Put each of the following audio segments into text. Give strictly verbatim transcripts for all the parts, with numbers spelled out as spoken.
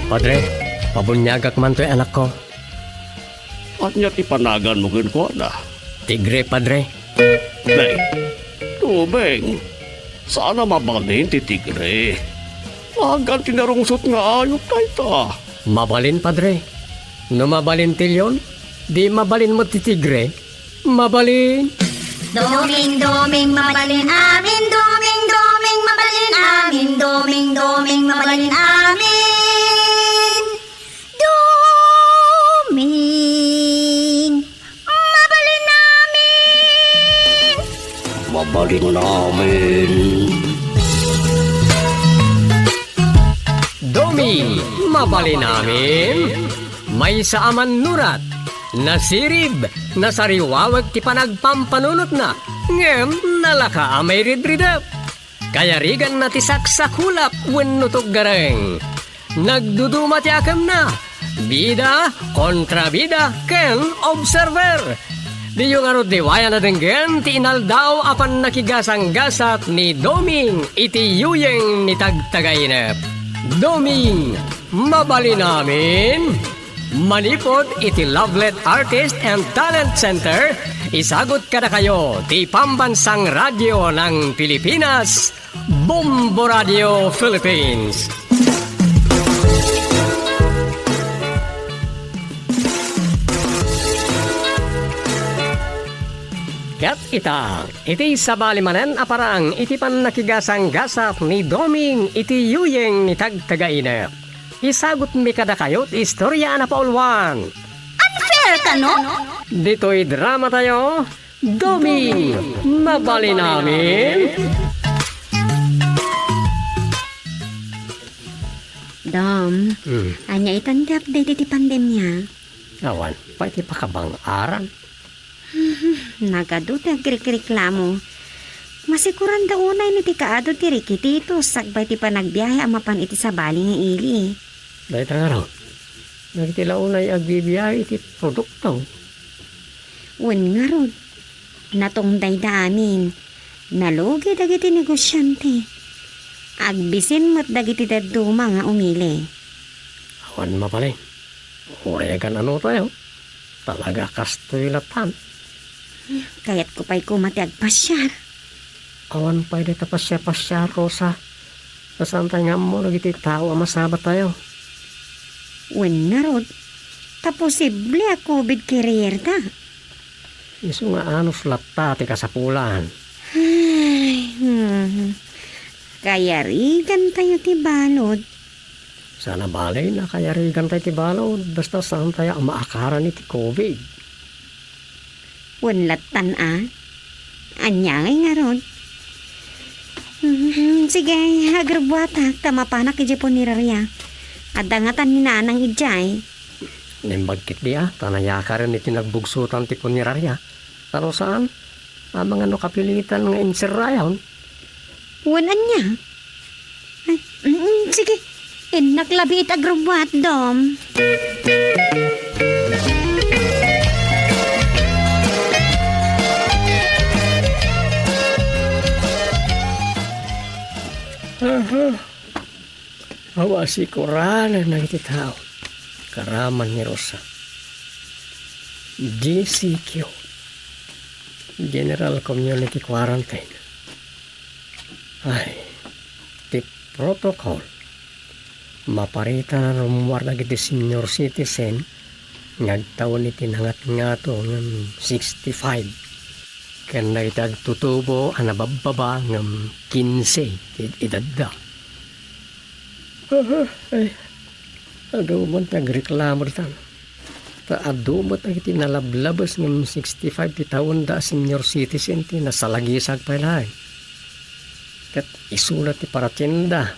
Padre, pabuniagak man toy anakko. Ania ti panaganmo kenkuana? Tigre, Padre. Nay, Doming, saan a mabalin ti tigre. Nagan ti narungsot nga ayup dayta. Mabalin, Padre. No mabalin ti leon, di mabalin met ti tigre. Mabalin. Doming, doming, mabalin amin. Doming, doming, mabalin amin. Doming, doming, mabalin amin. Doming, mabalin amin. Mabalin amin. Doming, mabalin amin. Maysa a mannurat, nasirib, nasariwawek ti panagpampanunotna, ngem nalaka a mairidridep. Kayariganna ti saksakulap wenno tuggareng. Nagduduma ti akemna, bida, kontrabida, ken observer. Diyo ngarud liwayan a denggen ti inaldaw a pannakigasanggasat ni Doming iti yuyeng ni Tagtagainep. Doming, mabalin amin. Manipud iti Lovelet Artist and Talent Center, isagut kadakayo ti Pambansang Radyo ng Pilipinas, Bombo Radio Philippines. Ket ita, iti sabali manen a parang iti pannakigasanggasat ni Doming iti yuyeng ni Tagtagainep. Isagutmi kadakayo ti istorya a napauluan. Unfair kano? Ditoy drama tayo, Doming, mabalin amin. Dom, Hmm. Ania itan ti update iti pandemia? Awan pay ti pakabang-aran. Nagadu ti agrikreklamo. Masikuran da unay ni ti kaadu ti rikititos sakbay ti panagbiahe a mapan iti sabali nga ili. Dayta ngarud, dagiti la unay agbibiahe iti produkto. Wen ngarud, natungdayda amin. Nalugi dagiti negosiante. Agbisin met dagiti dadduma nga umili. Awan mabalin. Uray agan-ano tayo. Talaga kastoy latan. Kayatko pay koma ti agpasiar. Awan pay dayta pasiar-pasiar, Rosa. Ta saan tayo nga ammo dagiti tao a masaba tayo. Wen ngarud, ta posible a covid carrier ta. Isu nga anus latta ti kasapulan. Ay, hmm. Kayarigan tayo ti balod. Saan a bale, nakayarigan tayo ti balod, basta saan tayo a maakaran iti covid. Wen lattan a? Ania ngay ngarud? Hmm, sige, agrubbuatak ta mapanak idiay puneraria. Adda ngatan ni Nanang idiay. Naimbag ketdi a, ta nayakaren iti nagbugsotan ti puneraria. Ta no saan, amangan no kapilitan nga inserrayon. Wen ania? Ay, mm, mm, sige. Innak labi iti agrubbuat, Dom. Aha. Awa sikuranen dagiti tao. Karaman ni Rosa. G C Q. General Community Quarantine. Ay, ti protocol. Maparitan a rummuar dagiti senior citizen nga agtawen iti nangatngato ngem sixty-five, ken dagiti agtutubo a nababbaba ngem kinse ti ed-, edadda. Aha, ay, adu man ti agreklamo ditan. Ta adu met dagiti nalablabes ngem sixty-five ti taonda a senior citizen ti nasalagisag pay laeng. Ket isuna ti paratienda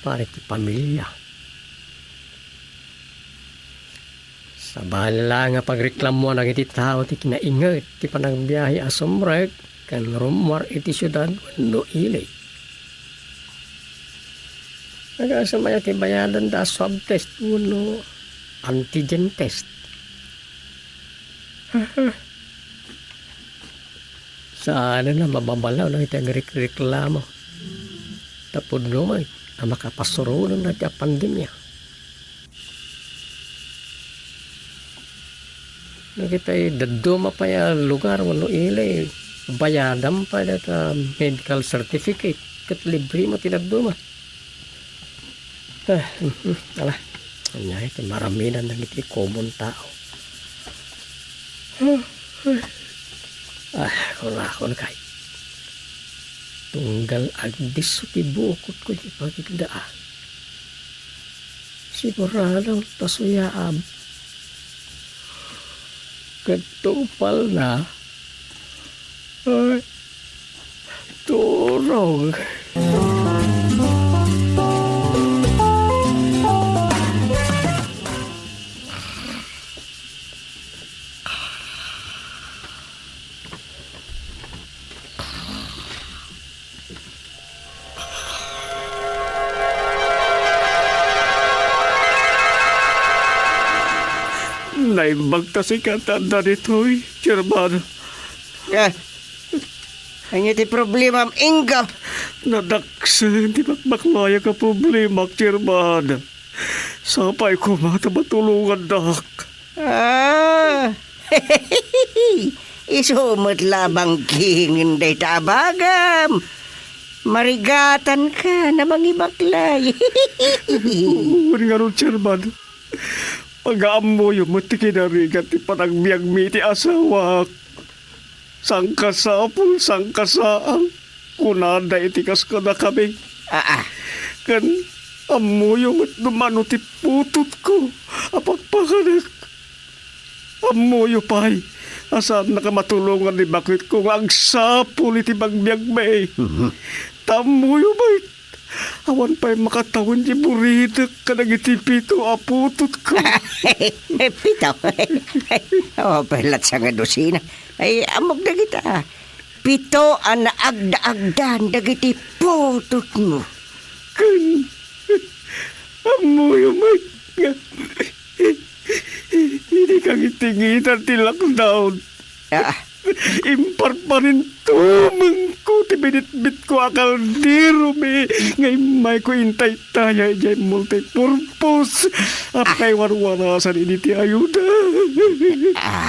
para iti pamilia. Sabali la nga pagreklamuan dagiti tao ti kinainget ti panagbiahe a sumrek ken rummuar iti siudad wenno ili. Agasem aya ti bayadanda a swab test wenno antigen test? Saanen a mababalaw dagiti agrekreklamo. Ta pudno met, a makapasuronen dayta a pandemia. Dagiti dadduma pay a lugar wenno ili, bayadan pay dayta medical certificate ket libre met ti dadduma. Ah, mhm, ala. Ania ti maramidan dagiti common tao. Ah, kunakon kay, tunggal agdisso ti bukotko iti pagigda, a. Sigurado ta suyaab. Ket tungpalna, ay, turog. Naimbag ta sika ti adda ditoy, Chairman. Eh, ania ti problemam, Ingo? Nadaksen ti bakbaklayak a problema, Chairman. Sapay koma ta matulongandak. Ah, isu met la a bangkingen dayta a bagam. Marigatanka a mangibaklay. Wen ngarud, Chairman, pagaammoyo met ti kinarigat ti panagbiagmi iti asawak. Sangkasapul, sangkasaang, kunada iti kas kadakami. Aa. Ken ammoyo met no mano ti putotko a pakpakanek. Ammoyo pay a saannak a matulongan ni baketko nga agsapul iti pagbiagmi. Mhm. Ta ammoyo met, awan pay makatawen ti buridek kadagiti pito a putotko. Pito? Awan pay latsa nga dosina. Ay, ammok dagita. Pito a naagda-agdan dagiti putotmo. Ken ammoyo met nga idi kangitingitan ti lockdown, ah, imparparintumengko ti binitbitko a kalderomi nga immayko intaytaya idiay multipurpose a, ah, paiwarwarasan idi ti ayuda. Ah.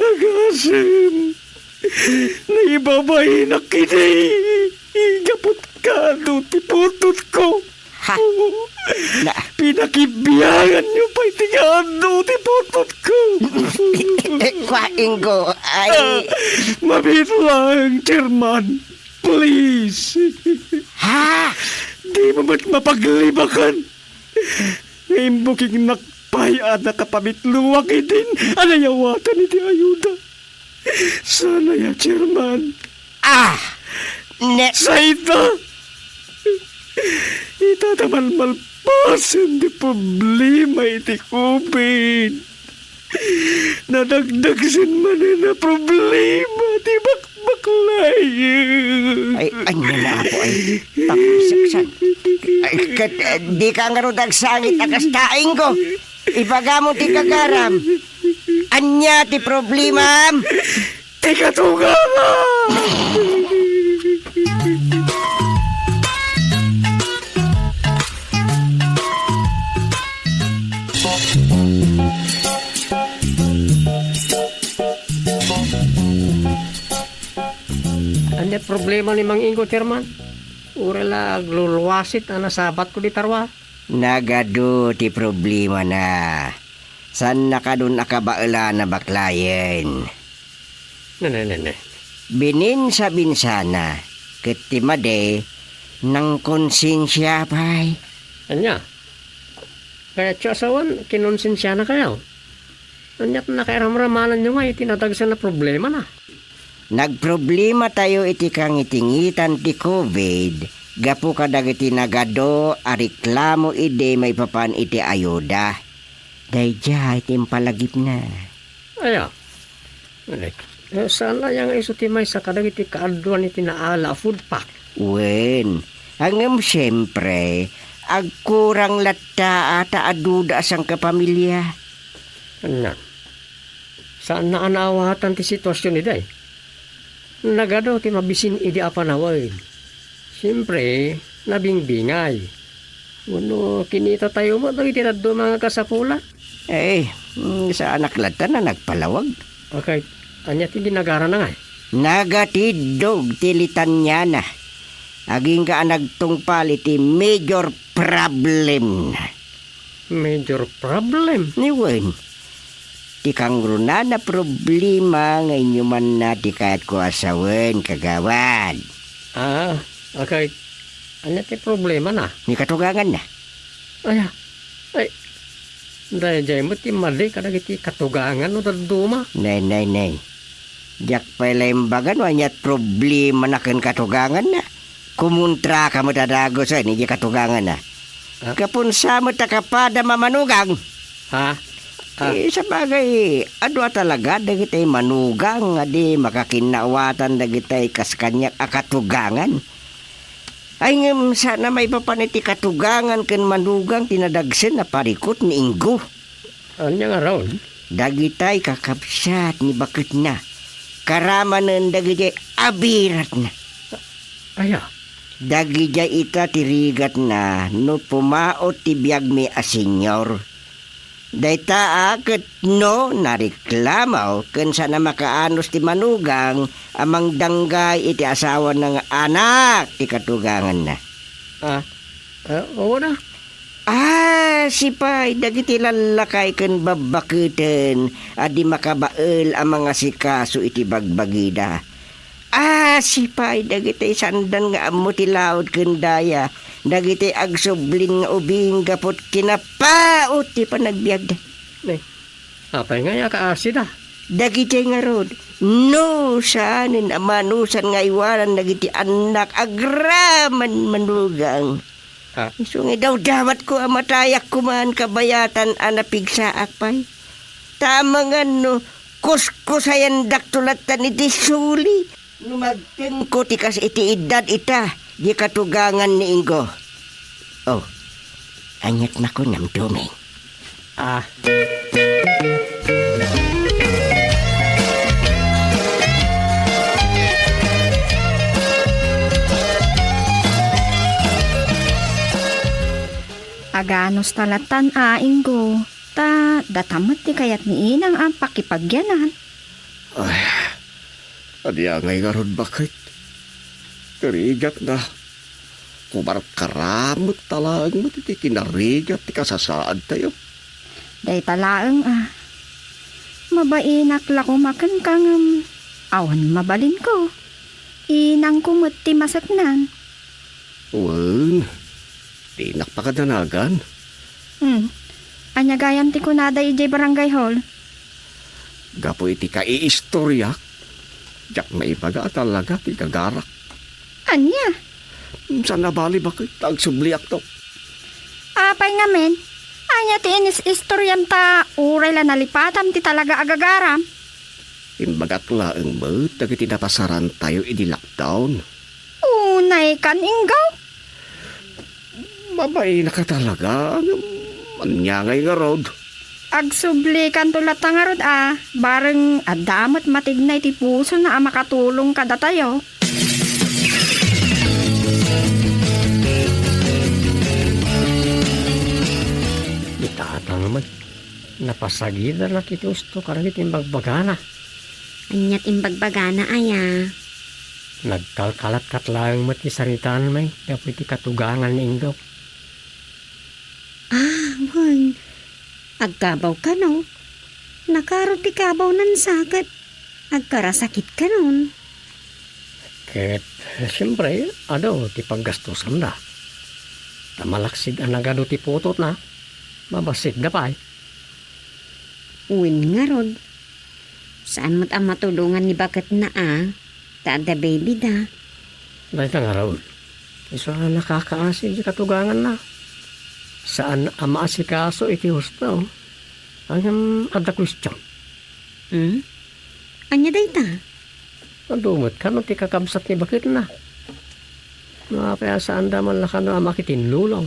Agasem, naibabainak idi gapu ta kaadu ti putotko. Ha? Na- Pinakibianganyo pay ti kaadu ti putotko. Kua, Ingo, ay. Ah, mabiit lang, Chairman. Please. Ha? Dimo met mapaglibakan nga imbukingnak pay a nakapamitluak idin a nayawatan iti ayuda. Sana ya, Chairman. Ah! Ne- Sa ita! Ita ta malmalpasen ti problema iti covid. Nadagdagsen manen a problema ti bakbaklay. Ay, ania na, Apo, ay, papuseksan. Ay, ket, eh, dika ngarud agsangit a kasta, Ingo. Ibagam ti kagaram. Ania ti problemam? Ti katungala! Ania problema ni Mang Ingo, Chairman? Uray la agluluasit a nasabatko dita ruar. Nagadu ti problemana. Saanna kadun a kabaelan a baklayen. Ne, ne, ne, ne. Bininsabinsana, ket ti madi, nangkonsensia pay. Ania? Kayatyo a sawen, kinonsensianakayo? Ania ti nakairamramananyo nga iti nadagsen a problemana? Nagproblematayo iti kangitingitan ti covid gapu kadagiti nagadu a reklamo idi maipapan iti ayuda. Daydiay ti impalagipna. Aya. Eh, saan aya nga isu ti maysa kadagiti kaaduan iti naala a food pack? Wen, ngem siempre, agkurang latta a ta aduda a sangkapamilia. Ania? Saanna a naawatan ti situasion idi? Nagadu ti mabisin idi a panawen. Siempre, nabingbingay. Wenno kinitatayo met dagiti dadduma nga kasapulan? Eh, mm, saanak latta a nagpalawag. Okay, ania ti ginagarana ngay? Nagatiddog ti litaniana. Agingga a nagtungpal iti major problemna. Major problem? Ni wen, ti kangrunana problema nga inyumanna ti kayatko a sawen, kagawad. Ah, okay. Ania ti problemana? Ni katuganganna. Aya, ay, daydiay met ti madi kadagiti katugangan no dadduma. Nay, nay, nay. Diak pay la imbaga no ania ti problemana ken katuganganna. Kumuntraka met a dagusen iti katuganganna. Ah? Gapu sa met a kapadam a manugang. Ha? Ah. Eh, sabagay, adu a talaga dagiti manugang nga di makakinnaawatan dagiti kas kaniak a katugangan. Ay, ngem saan a maipapan iti katugangan ken manugang ti nadagsen a parikut ni Ingo. Ania ngarud? Dagitay kakabsat ni baketna, karamanen dagiti abiratna. Aya? Dagidiay ita ti rigatna no pumaut ti biagmi a senior. Dayta a ket no nareklamo ken saan a makaanus ti manugang a mangdanggay iti asawana nga anak ti katuganganna. Ah, ah, oo na. Ah, sipay dagiti lallakay ken babbaketen a di makabael a mangasikaso iti bagbagida. Ah, sipay dagiti saandan nga ammo ti laud ken daya, dagiti agsublin nga ubing gapu ti kinapaut ti panagbiagda. Ne, apay nga aya kaasida? Dagiti ngarud, no, saanen a manusan nga aywanan dagiti annak agraman manugang. Ah. Isu nga idawdawatko a matayak koman kabayatan a napigsaak pay. Ta amangan no kuskusayandakto lattan iti suli no magtengko ti kas iti eddad ita di katugangan ni Ingo. Oh, aniat makunam, Doming? Ah. Aganus ta lattan a, Ingo, ta data met ti kayat ni inang a pakipagianan. Ay, ania ngay ngarud baket? Ti rigatna, kumarkaramut ta laeng met iti kinarigat ti kasasaadtayo. Dayta laeng a. Mabainak la koma kenka ngem awan mabalinko. Inangko met ti maseknan. Wen, dinak pakadanagan. Hmm. Ania gayam ti kunada idiay barangay hall? Gapu iti kaiistoriak, diak maibaga a talaga ti gagarak. Ania? Saan a bali baket ta agsubliakto. Apay ngamin? Ania ti inis-istoriam ta uray la nalipatam ti talaga a gagaram? Imbagak laeng met dagiti napasarantayo idi lockdown. Unay kan, Ingo? Mabainak a talaga. Ania ngay ngarud? Agsublikanto latta ngarud a, bareng adda met matignay ti pusona a makatulong kadatayo. Ni tatang met, napasagidana ti husto kadagiti imbagbagana. Aniat imbagbagana aya? Nagkalkalatkat laeng met ti saritaan, may, gapu iti katugangan ni Ingo. Ah, wen. Agkabaw kano? Nakaro ti kabawnan sa ket agkarasakit kanon. Ket, eh, siempre, adu ti paggastusanna. Ta malaksid a nagadu ti putotna, mabassit da pay. Wen ngarud, saan met a matulongan ni baketna a, ta adda baby da. Dayta ngarud, isu a nakakaasi iti katuganganna. Saan a maasikaso iti husto. Ngem adda question. Hmm? Ania dayta? Adu met kano ti kakabsat ni baketna? No apay a saanda man la kano a makitinnulong?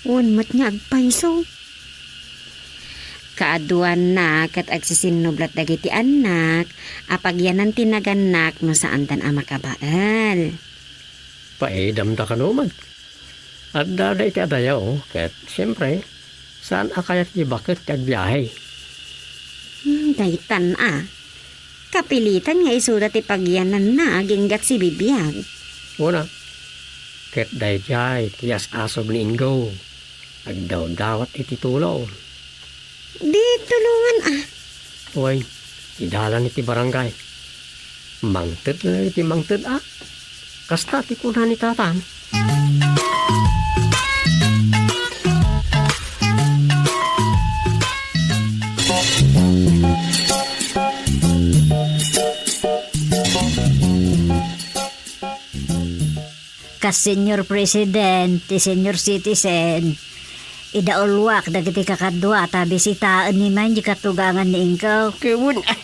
Wen met nga agpayso. Kaaduanna ket agsisinnublat dagiti annak a pagyanan ti nagannak no saandan a makabael. Paidamda kano met. Adda da iti adayo, ket siempre, saan a kayat ti baket ti agbiahe. Hmm, daytan a. Kapilitan nga isuda ti pagyananna agingga sibibiag. Una, ket daydiay ti as-asog ni Ingo. Agdawdawat iti tulong. Di tulongan a. Uy, idalan iti barangay. Mangted na iti mangted a. Kasta ti kuna ni tatang. Kas Senior President, ti senior citizen, idauluak dagiti kakadua ta bisitaen ni man di katugangan ni Ingo. Kewen, ah.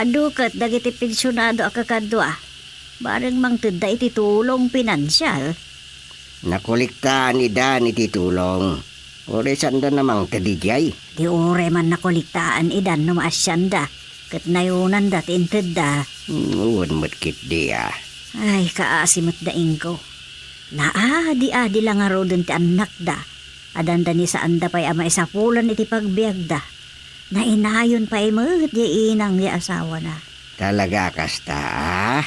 Adu ket dagiti pensionado a kakadua. Bareng mangtedda iti tulong pinansial. Nakolektaan idan iti tulong. Uray sanda namangted idiay. Di uray man nakolektaan idan no maasianda, ket nayonanda ti intedda. Hmm, wen met ketdi a. Ay, kaasi met da Ingo. Naadi-adi la ngaruden ti annakda. Adanda ni saanda pay a maisapulan iti pagbiagda. Nainayon pay met di inang di asawana. Talaga kasta, a?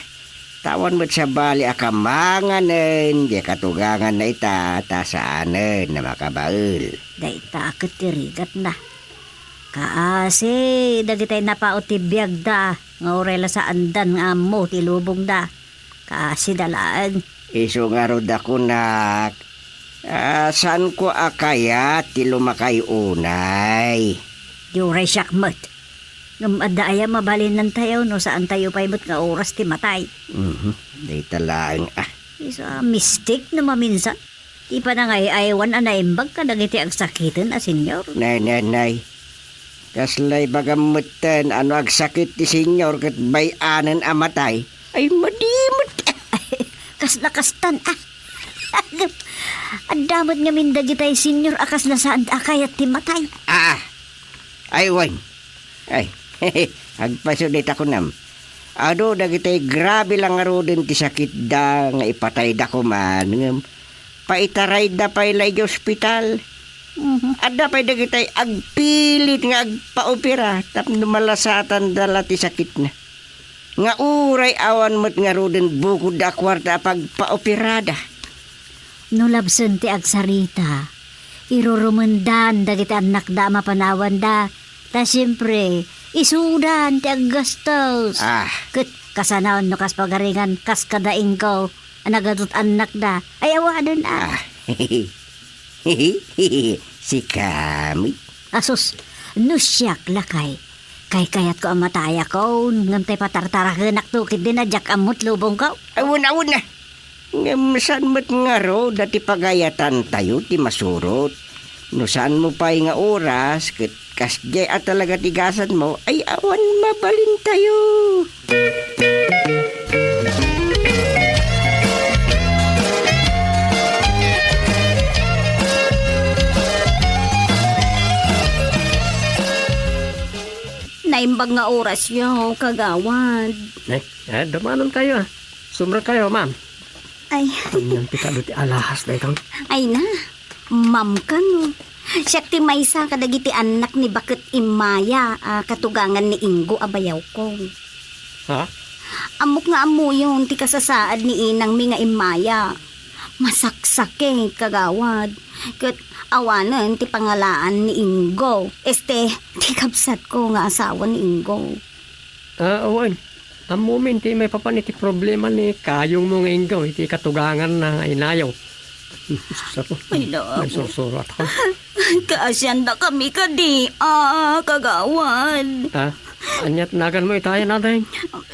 Tawan met sabali a kamanganen di katuganganna ita ta saanen a makabael. Dayta ket ti rigatna. Kaasi, dagitay napaut ti biagda, nga uray la saandan nga ammo ti lubongda. Kaasi da laeng. Isu ngarud a kunak, a, saanko a kayat ti lumakay unay. Di uray siak met. Ngem adda aya mabalinantayo no saantayo pay met nga oras ti matay? Mhm, dayta laeng, a. Isu a mistik no maminsan. Ti panangay-aywan a naimbag kadagiti agsakiten a senior. Nay, nay, nay. Kasla ibagam metten a no agsakit ti senior ket bay-anen a matay, ay, madi met. Kasla kastan, a. Adda met ngamin dagitay senior a kasla saan a kayat ti matay. A. Ay, wen. Ay, agpaso dayta kunam. Adu dagitay grabe la ngaruden ti sakitda nga ipatayda koman, ngem paitarayda pay la idiay ospital. Mhm. Adda pay dagitay agpilit nga agpaopera tapno malasatanda la ti sakitna. Nga uray awan met ngaruden bukodda a kuarta a pagpaoperada. No labsen ti agsarita, irurumendan dagiti annakda a mapanawanda, ta siempre, isudan ti aggastos. Ah. Ket kasano no kas pagaringan kas kada Ingo a nagadut annakda? Ay, awanen, a. Ah. Sikami. Asus, no siak lakay, kaykayatko a matayakon, ngem tay patartarakenakto ketdi a diak ammo ti lubongko. Awan, awan na. Ngem saan met ngarud a ti pagayatantayo ti masurot. No saanmo pay nga oras, ket kasdiay a talaga ti gasanmo, ay awan mabalintayo. Naimbag nga orasyo, kagawad. Eh, eh, dumanonkayo, a. Sumrekayo, ma'am. Ay. Anian ti kadu ti alahas daytoy? Ay na, ma'am kano. Siak ti maysa kadagiti annak ni baket immaya a katugangan ni Ingo a bayawko. Ha? Ammok nga ammoyon ti kasasaad ni inangmi nga immaya. Masaksakit, kagawad. Ket awanen ti pangalaan ni Ingo. Este, ti kabsatko nga asawa ni Ingo. Ah, wen. Ammomin ti maipapan iti problema ni kayongmo nga Ingo iti katuganganna nga inayo. Sus, apo. Ay, naku. Nagsursurat ako. Kaasiandakami kadi, a, kagawad. Ah, aniat naganmo ita, Ading?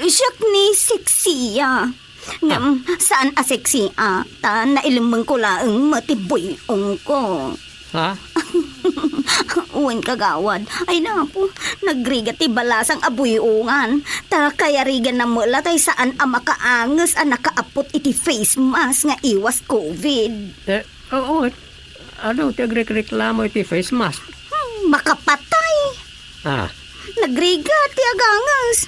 Siak ni Sexy a. Ngem, saan a sexy a, ta nailemmengko laeng met ti buy-ongko. Ha? Wen, kagawad. Ay, napo, nagrigat ti balasang a buy-ongan. Ta kayariganna met la tay saan a makaanges a nakaappot iti face mask nga iwas covid. Eh, oo. Adu ti agrekreklamo iti face mask? Hmm, makapatay! Ah. Nagrigat ti aganges.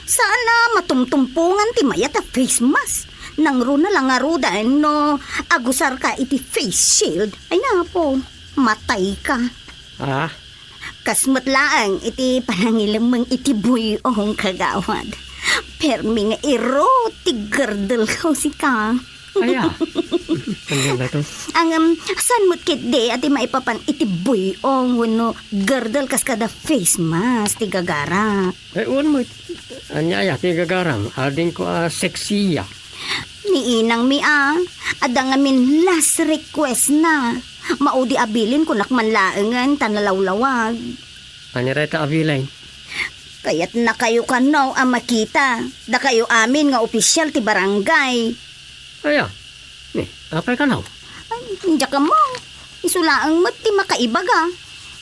Saan a matumtumpongan ti mayat a face mask. Nangruna la ngaruden no agusarka iti face shield. Ay napo, matayka. Ah? Kas met laeng iti panangilemmeng iti buy-ong, kagawad. Permi nga irut ti gerdelko sika. Aya. Ania daytoy? Ngem, saan met ketdi a ti maipapan iti buy-ong wenno gerdel kas kada face mask ti gagarak? Eh, wen met. Ania aya ti gagaram? Adingko a seksiya. Ni inangmi a, adda ngamin last request na. Maudi a bilin kunak man laengen ta nalawlawag. Ania dayta a bilin? Kayatnakayo kano a makita. Dakayo amin nga opisyal ti barangay. Aya? Ni, apay kano? Ay, diak ammo. Isu laeng met ti makaibaga.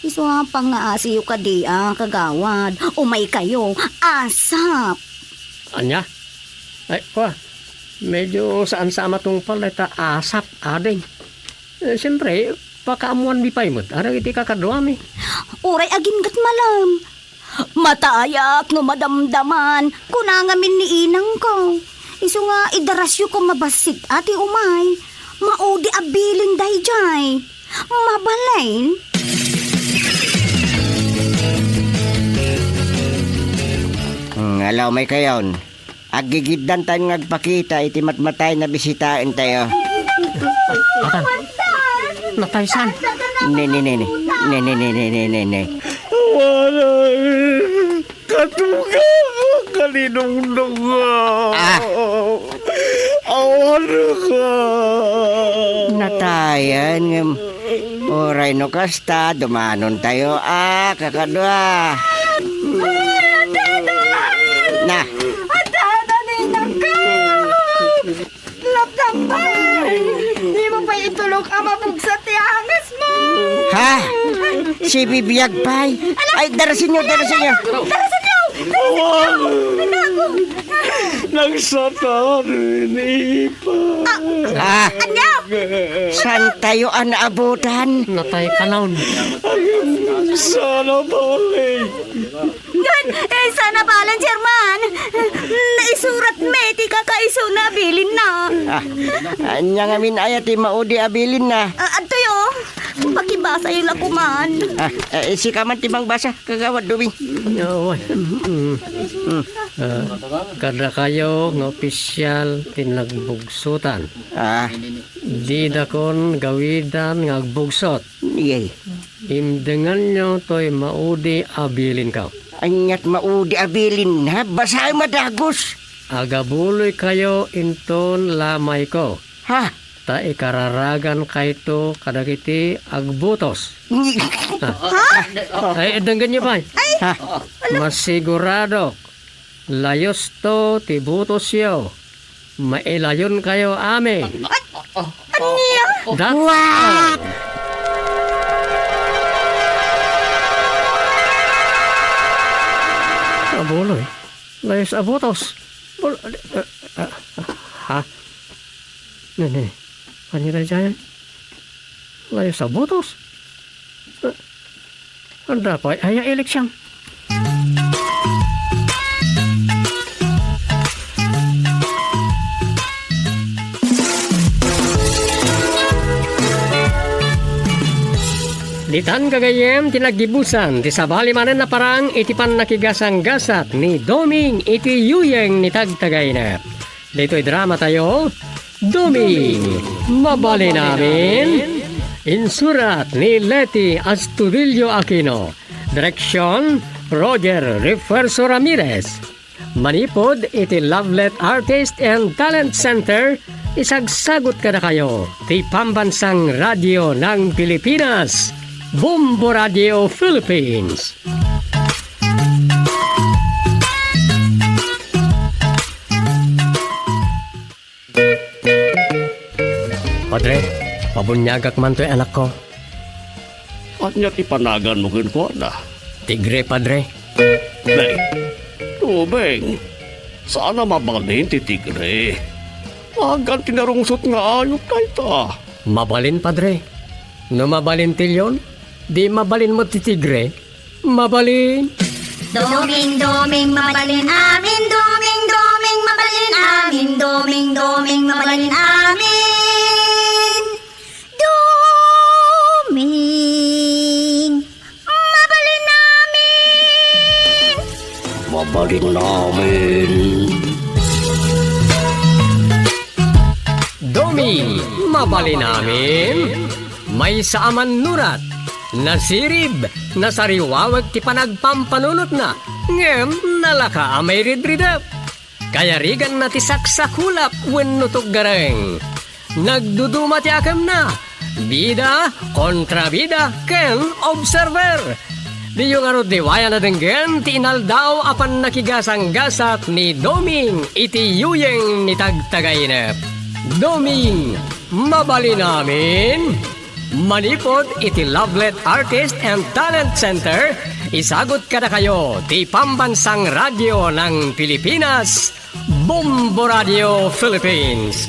Isu a pangngaaasiyo kadi a, kagawad. Umaykayo. ASAP. Ania? Ay, kua. Medyo saan-saan a matungpal dayta ASAP, ading. Eh, siempre, pakaammoanmi pay met. Adagiti kakaduami. Uray aginggat malem. Matayak no madamdaman, kuna ngamin ni inangko. Isu nga idarasyo ko mabassit a ti umay. Maudi a bilin daydiay. Mabalin? Hmm, ala, umaykayon. Aggigiddantayo nga agpakita iti matmatay nga bisitaentayo. Atan, nataysan. Ne, ne, ne, ne. Ne, ne, ne, ne, ne, ne, ne. Awanan, katugaw, kalinungdong. Ah. Awan ka. Natayan, ngem uray no kasta, dumanontayo, a, kakadua. Ay, adda, adda! Na. Adda, adda, ninang ko! Laptap pay! Dimo pay itulok a mabugsat ti angesmo! Ha? Sibibiag pay? Ay, darasenyo, darasenyo! Darasenyo! Awan! Anak ko! Nagsatan ni Ipa. Ah, ah, ania? Saantayo a naabutan? Natay kanon. Sana bale. Ngem, eh, sana balen, Chairman. Naisuratmi ti kakaisuna a bilinna. Ah, ania ngamin aya ti maudi a bilinna? Ah, adtoy, oh. Pakibasayo la koman. Ah, eh, sika man ti mangbasa. Kagawad Dumi. Awan. Mm. Mm. Ah, kadakayo nga opisyal ti nagbugsotan. Ah. Didakon gawidan nga agbugsot. Yay. Imdenganyo toy maudi a bilinko. Aniat maudi a bilin, ha? Basaem a dagus. Agabuloykayo inton lamayko. Ha? Ta ikararagankayo kadagiti agbutos. Ni- Ha? Ay, denggenyo pay. Ay! Ha? Masiguradok, layosto ti butosyo. Mailayonkayo amin. Ania? What? Abuloy. Layos a butos. Bul-, eh, eh, eh, ha? Ne, ne. Ania daydiay? Layos a butos. Eh, adda pay aya eleksyon? Ditan gagayyem ti naggibusan ti sabali manen a parang iti pannakigasanggasat ni Doming iti yuyeng ni Tagtagayner. Ditoy dramatayo, Doming, Mabalin Amin. Insurat ni Leti Astudillo Aquino. Direksyon, Roger Refuerzo Ramirez. Manipud iti Lovelet Artist and Talent Center, isagsagut kadakayo ti Pambansang Radio ng Pilipinas, Bombo Radio Philippines. Padre, pabuniagak man toy anakko. Ania ti panaganmo kenkuana? Tigre, Padre. Nay, Doming, saan a mabalin ti tigre. Agan ti narungsot nga ayup dayta. Mabalin, Padre. No mabalin ti leon, di mabalin met ti tigre. Mabalin. Doming, doming, mabalin amin. Doming, doming, mabalin amin. Doming, doming, mabalin amin. Doming, mabalin amin. Mabalin amin. Doming, mabalin amin. Maysa a mannurat, nasirib, nasariwawek ti panagpampanunotna, ngem nalaka a mairidridep. Kayariganna ti saksakulap wenno tuggareng. Nagduduma ti akemna. Bida, kontrabida, ken observer. Diyo ngarud liwayan a denggen ti inaldaw a pannakigasanggasat ni Doming iti yuyeng ni Tagtagainep. Doming, mabalin amin? Manipud iti Lovelet Artist and Talent Center, isagut kadakayo ti Pambansang Radyo ng Pilipinas, Bombo Radio Philippines.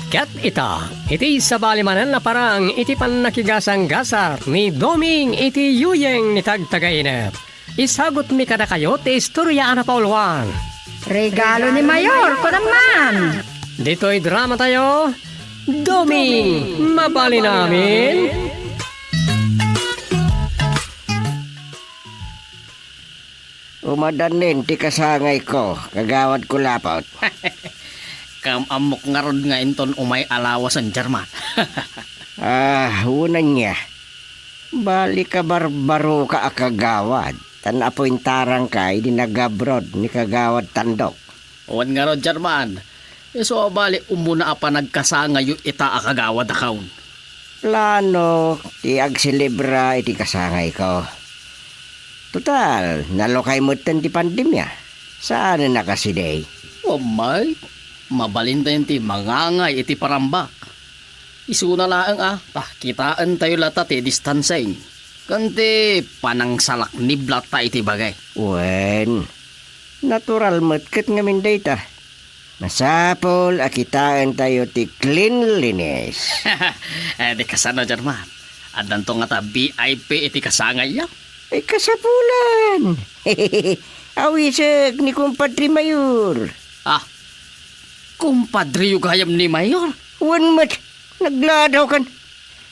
Ket ita, iti sabali manen a parang iti pannakigasanggasat ni Doming iti yuyeng ni Tagtagainep. Isagutmi kadakayo ti istoria a napauluan. Regalo ni Mayor, kunam man. Ditoy drama tayo, Doming, mabalin amin. Umadanin ti kasangayko, Kagawad Kulapot. Kam-ammok ngarud nga inton umay a lawasen, German. Ah, unan niya. Bali kabarbaroka a kagawad, tan apointarangka idi nag-abroad ni Kagawad Tandok. Wen ngarud, German, isu a bali umuna a panagkasangayo ita a kagawad a kaon. Plano ti agselebra iti kasangayko. Total, nalukay metten ti pandemia. Saanen a kasidi. Ummay, mabalintayon ti mangangay iti parambak. Isuna laeng a, ta kitaentayo latta ti distancing. Ken ti panangsalaknib latta iti bagay. Wen, natural met ket ngamin dayta. Masapul a kitaentayo ti cleanliness. Eh, di kasano, German? Addanto ngata V I P iti kasangayyo? Ay, kasapulan. Awisek ni Kumpadre Mayor. Ah, kumpadreyo gayam ni Mayor? Wen met, nagladawkan.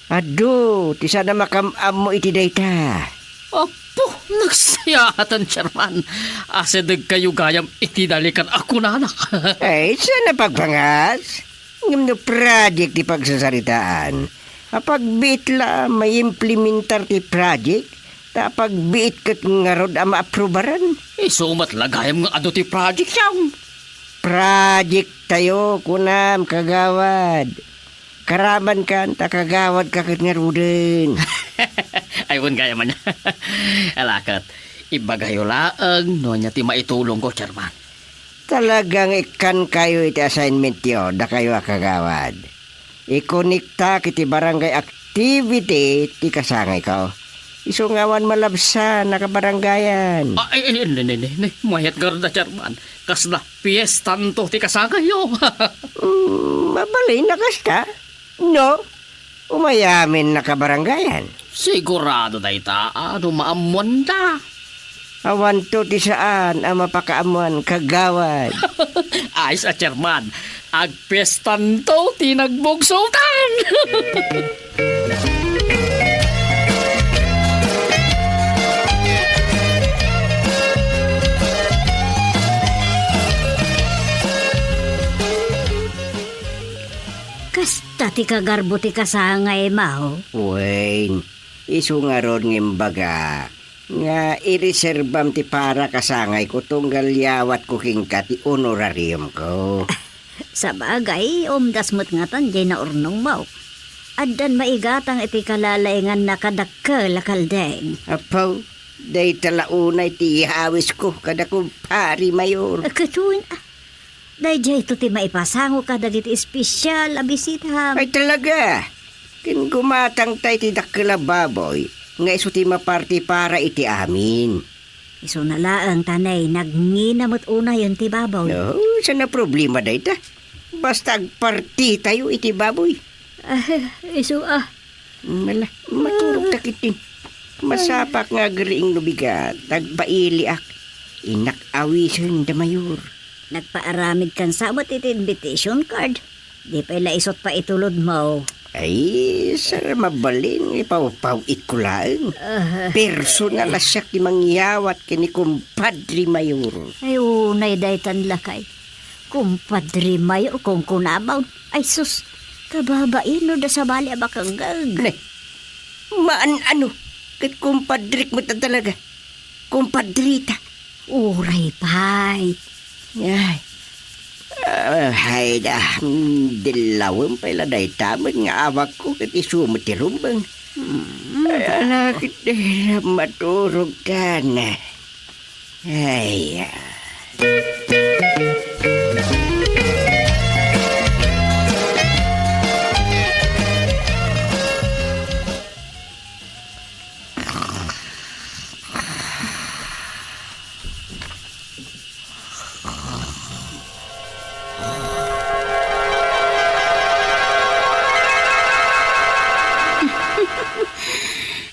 Adu ti saan a makam-ammo iti dayta. Apo, nagsayaatan, Chairman. Asidegkayo gayam iti nalikan a kunana. Ay, saan a pagpangas? Ngem no project ti pagsasaritaan, apagbiit la a maimplementar ti project, ta apagbiit ket ngarud a maaprubaran. Isu met la gayam nga adu ti project, siam. Project tayo, kunam, kagawad. Karamankan ta kagawadka ket ngaruden. Ay, wen gayam ania. Ala ket, ibagayo laeng no ania ti maitulongko, Chairman. Talaga nga ikkankayo iti assignmentyo, dakayo a kagawad. Ikonektak iti barangay activity ti kasangayko. Isu nga awan malabsan a kabarangayan. Ah, eh, eh, ne, ne, ne, ne. Mayat ngarud a, Chairman. Kasla piestanto ti kasangayyo. Mm, mabalin a kasta. No? Umayamin a kabarangayan. Sigurado dayta a no maammoanda. Awanto ti saan a mapakaammoan, kagawad. Ayos a, Chairman. Agpiestanto ti nagbugsotan. Kasta ti kagarbo ti kasangay, Mao. Wen, isu ngarud nga imbaga nga ireserbam ti para kasangayko tunggal yawatko kenka ti honorariumko. Sabagay, umdas met ngatan diay naurnong, Mao. Addan maigatang iti kalalainganna kadakkel a kaldeng. Apo, dayta la unay ti iyawisko kada kumpare Mayor. Ket wen, ah, Daydiay to ti maipasango kadagiti espesial a bisitam. Ay, talaga! Ken gumatangta iti dakkel a baboy nga isu ti maparti para iti amin. Isuna laeng ta nay nagngina met unayen ti baboy. No, saan a problema dayta? Basta agpartitayo iti baboy. Ah, isu a. Mala, maturog ta ketdin. Masapak nga agriing no bigat, agpailiak. Innak awisen da Mayor. Nagpaaramid kan sa met iti invitation card. Di pay la isut pa itulod mo. Ay, saan mabalin, ipawpaw-itko laeng. Ah. Personal a siak ti mangyawat ken ni Kumpadre Mayor. Ay, unay daytan lakay. Kumpadre Mayor, kunkunamon. Ay, sus, kababain no da sabali a makangngeg. Ne, maan-ano, ket kumpadrek met talaga. Kumpadrita. Uray pay. Ay. Ah, ay da, mm, dillawem pay la dayta met nga awakko ket isu met ti rumbeng. Mm. Ay, ala, ket di maturog kan. Ay, ah.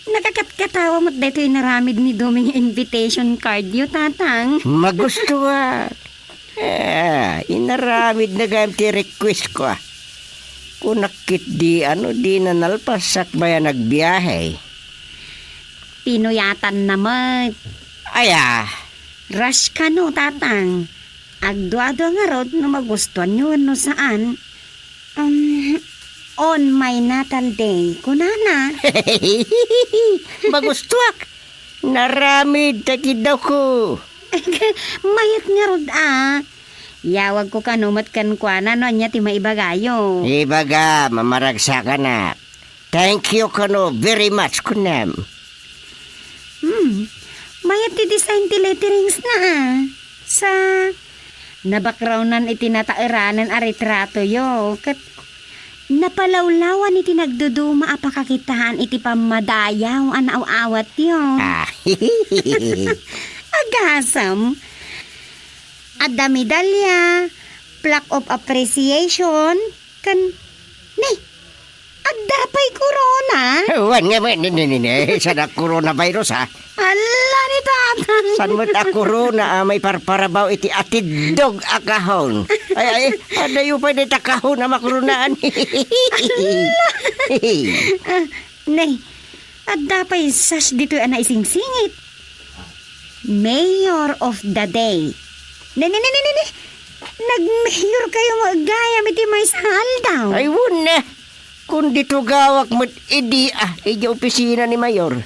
Nakakatkatawa met daytoy inaramid ni Domi nga invitation cardyo, Tatang. Magustuak. Ah, inaramidna gayam ti request ko, ah. Kunak ketdi, ano, dina nalpas sakbay a nagbiahe. Pinuyatanna met. Aya? Rush kano, Tatang. Agduadua ngarud no magustuanyo wenno saan. Um, on my natal day, kunana. Magustuak. Naramid ta kiddawko. Mayat ngarud a. Yawagko kano met kenkuana no ania ti maibagayo. Ibaga, mamaragsakanak. Thank you kano very much, kunam. Hmm. Mayat ti design ti letterings na, ah. Sa nabackgroundan iti nataeranen a retratoyo, ket napalawlawan iti nagduduma a pakakitaan iti pammadayaw a naaw-awatyo. Ah. Agasem, adda medalya, plaque of appreciation, ken, ne, adda pay korona? Wen nga, ni, ni, ni, ni, saan a coronavirus, ha? Ala ni Tatang. Saan met a korona a maiparparabaw iti atiddog a kahon? Ay, ay, adayo pay dayta kahon a makoronaan. Ala. Ah, ne, adda pay sash ditoy a naisingsingit. Mayor of the day. Ne, ne, ne, ne, ne, ne. Nagmayor kayo mo gayam iti maysa a aldaw. Ay, wen, eh. Kun di tugawak met idi, ah, idiay opisina ni Mayor.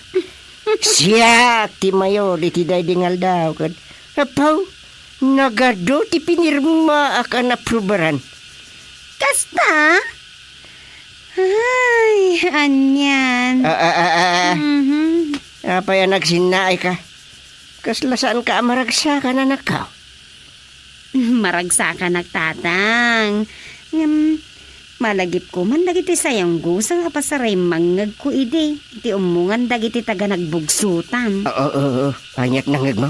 Siak ti Mayor iti daydi nga aldaw, ket, apaw, nagadu ti pinirmaak a naaprubaran. Kasta? Ay, anian. Ah, ah, ah, ah, ah. Mhm. Apay a nagsinnaay ka? Kasla saan ka a maragsakan, anakko? Maragsakanak, Tatang. Ngem, malagipko man dagiti sayonggo sa nga pasaremmangngegko idi, iti ummongan dagiti taga nagbugsotan. Oo, oo, oo. Aniat nangngegmo?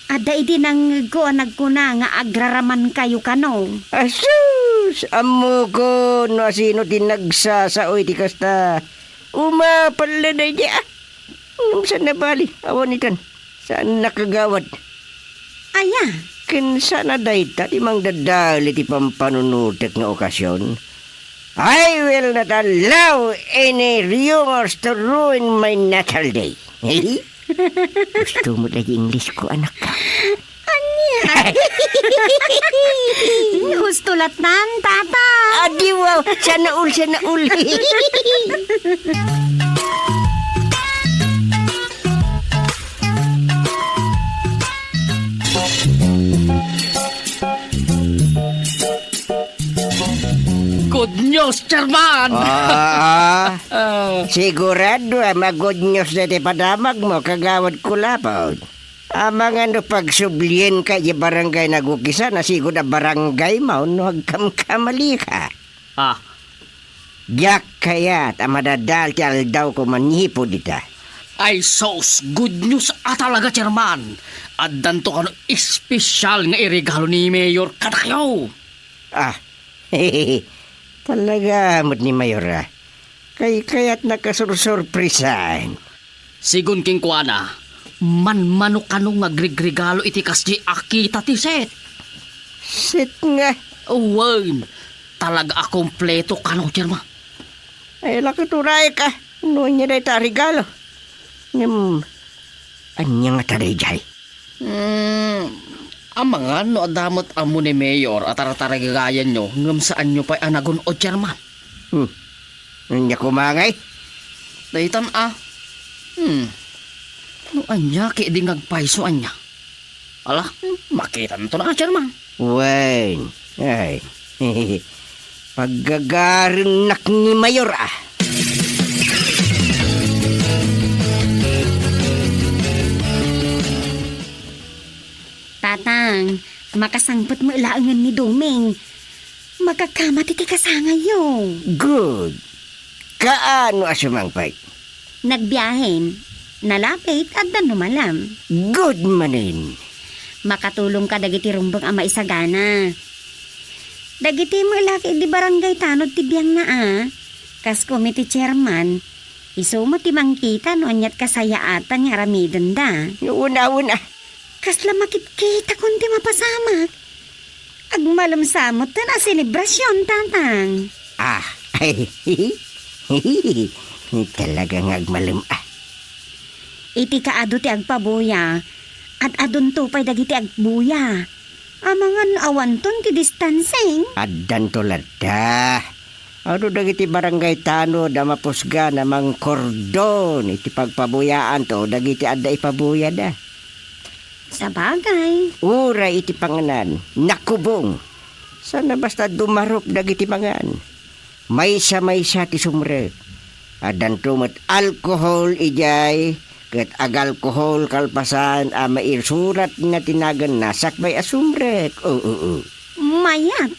Adda idi nangngegko a nagkuna nga agraramankayo kano. Asus! Ammokon no asino ti nagsasao iti kasta. Umapal la daydi, ah. Ngem saan a bali, awan itan. Saan a kagawad. Aya? Ken saan a dayta ti mangdadael iti pampanunotek nga okasion. I will not allow any rumors to ruin my natal day. Gusto mo lagi English ko, anak ka? Ania? Husto lattan, Tata. Adi, wow. Sana all, sana all. Good news, Chairman! Ah, ah. Sigurado a mag-good news na ti padamag mo, Kagawad Kulapon. Amangan no pagsublienka iti barangay Nagukisan a sigud a barangay mo no agkamkamalika. Ah. Diak kayat a madadael ti aldawko manipud ita. Ay sus, good news a talaga, Chairman. Addanto kano espesyal nga iregalo ni Mayor kadakayo. Ah, talaga met ni Mayor, ah. Kaykayatnak a sursurpresaen. Sigun kenkuana, manmano kano nga agrigregalo iti kasdi a kita ti Seth? Seth nga? Wen, talaga a kompleto kano, Chairman. Ay, la ket uray ka, no ania dayta a regalo. Ngem, ania ngata daydiay? Hmm, amangan no adda met ammo ni Mayor a tartaragayanyo ngem saanyo pay a nagun-od, Chairman. Hmm. Ania koma ngay? Daytan a. Hmm. No ania ketdi nga agpayso ania? Ala, makitanto na, Chairman. Wen, ay. Paggagarennak ni Mayor, ah. Tatang, makasangpet met laengen ni Doming. Makakamat iti kasangayyo. Good. Kaano a sumangpet? Nagbiahen. Nalapit, adda no malem. Good manen. Makatulongka dagiti rumbeng a maisagana. Dagiti met la ket idi barangay tanod ti biangna a. Kas koma iti chairman, isu met ti mangkita no aniat kasayaatan nga aramidenda. Wen a, wen a. Kasla makitkitakon ti mapasamak. Agmalem sa metten a selebrasion, Tatang. Ah, talaga nga agmalem a. Iti kaadu ti agpabuya, ad-adunto pay dagiti agbuya. Amangan awanton ti distancing. Addanto ladda. Adu dagiti barangay tanod a mapusgan a mangkordon iti pagpabuyaanto dagiti adda ipabuyada. Sabagay. Uray iti panganan, nakubong. Saan a basta dumarup dagiti mangan. Maysa-maysa ti sumrek. Addanto met alkohol idiay, ket agalkohol kalpasan a maisuratna ti naganna sakbay a sumrek. Oo, oo. Mayat.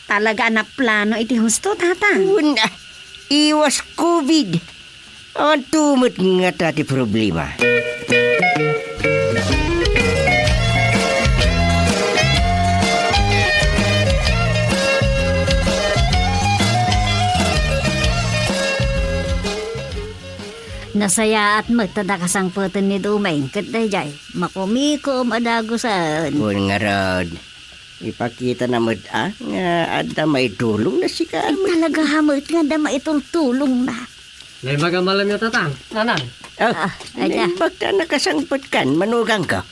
Talaga a naplano iti husto, Tatang. Wen a, iwas covid. Awan tumet ngata ti problema. Nasayaat met ta nakasangpeten ni Doming ket daydiay, makumikom a dagusen. Wen ngarud. Ipakitana met a nga adda maitulongna sika. Ay, talaga met nga adda maitultulongna. Naimbag a malemyo, Tatang, Nanang. Oh, ah, adda. Naimbag ta nakasangpetkan, manugangko.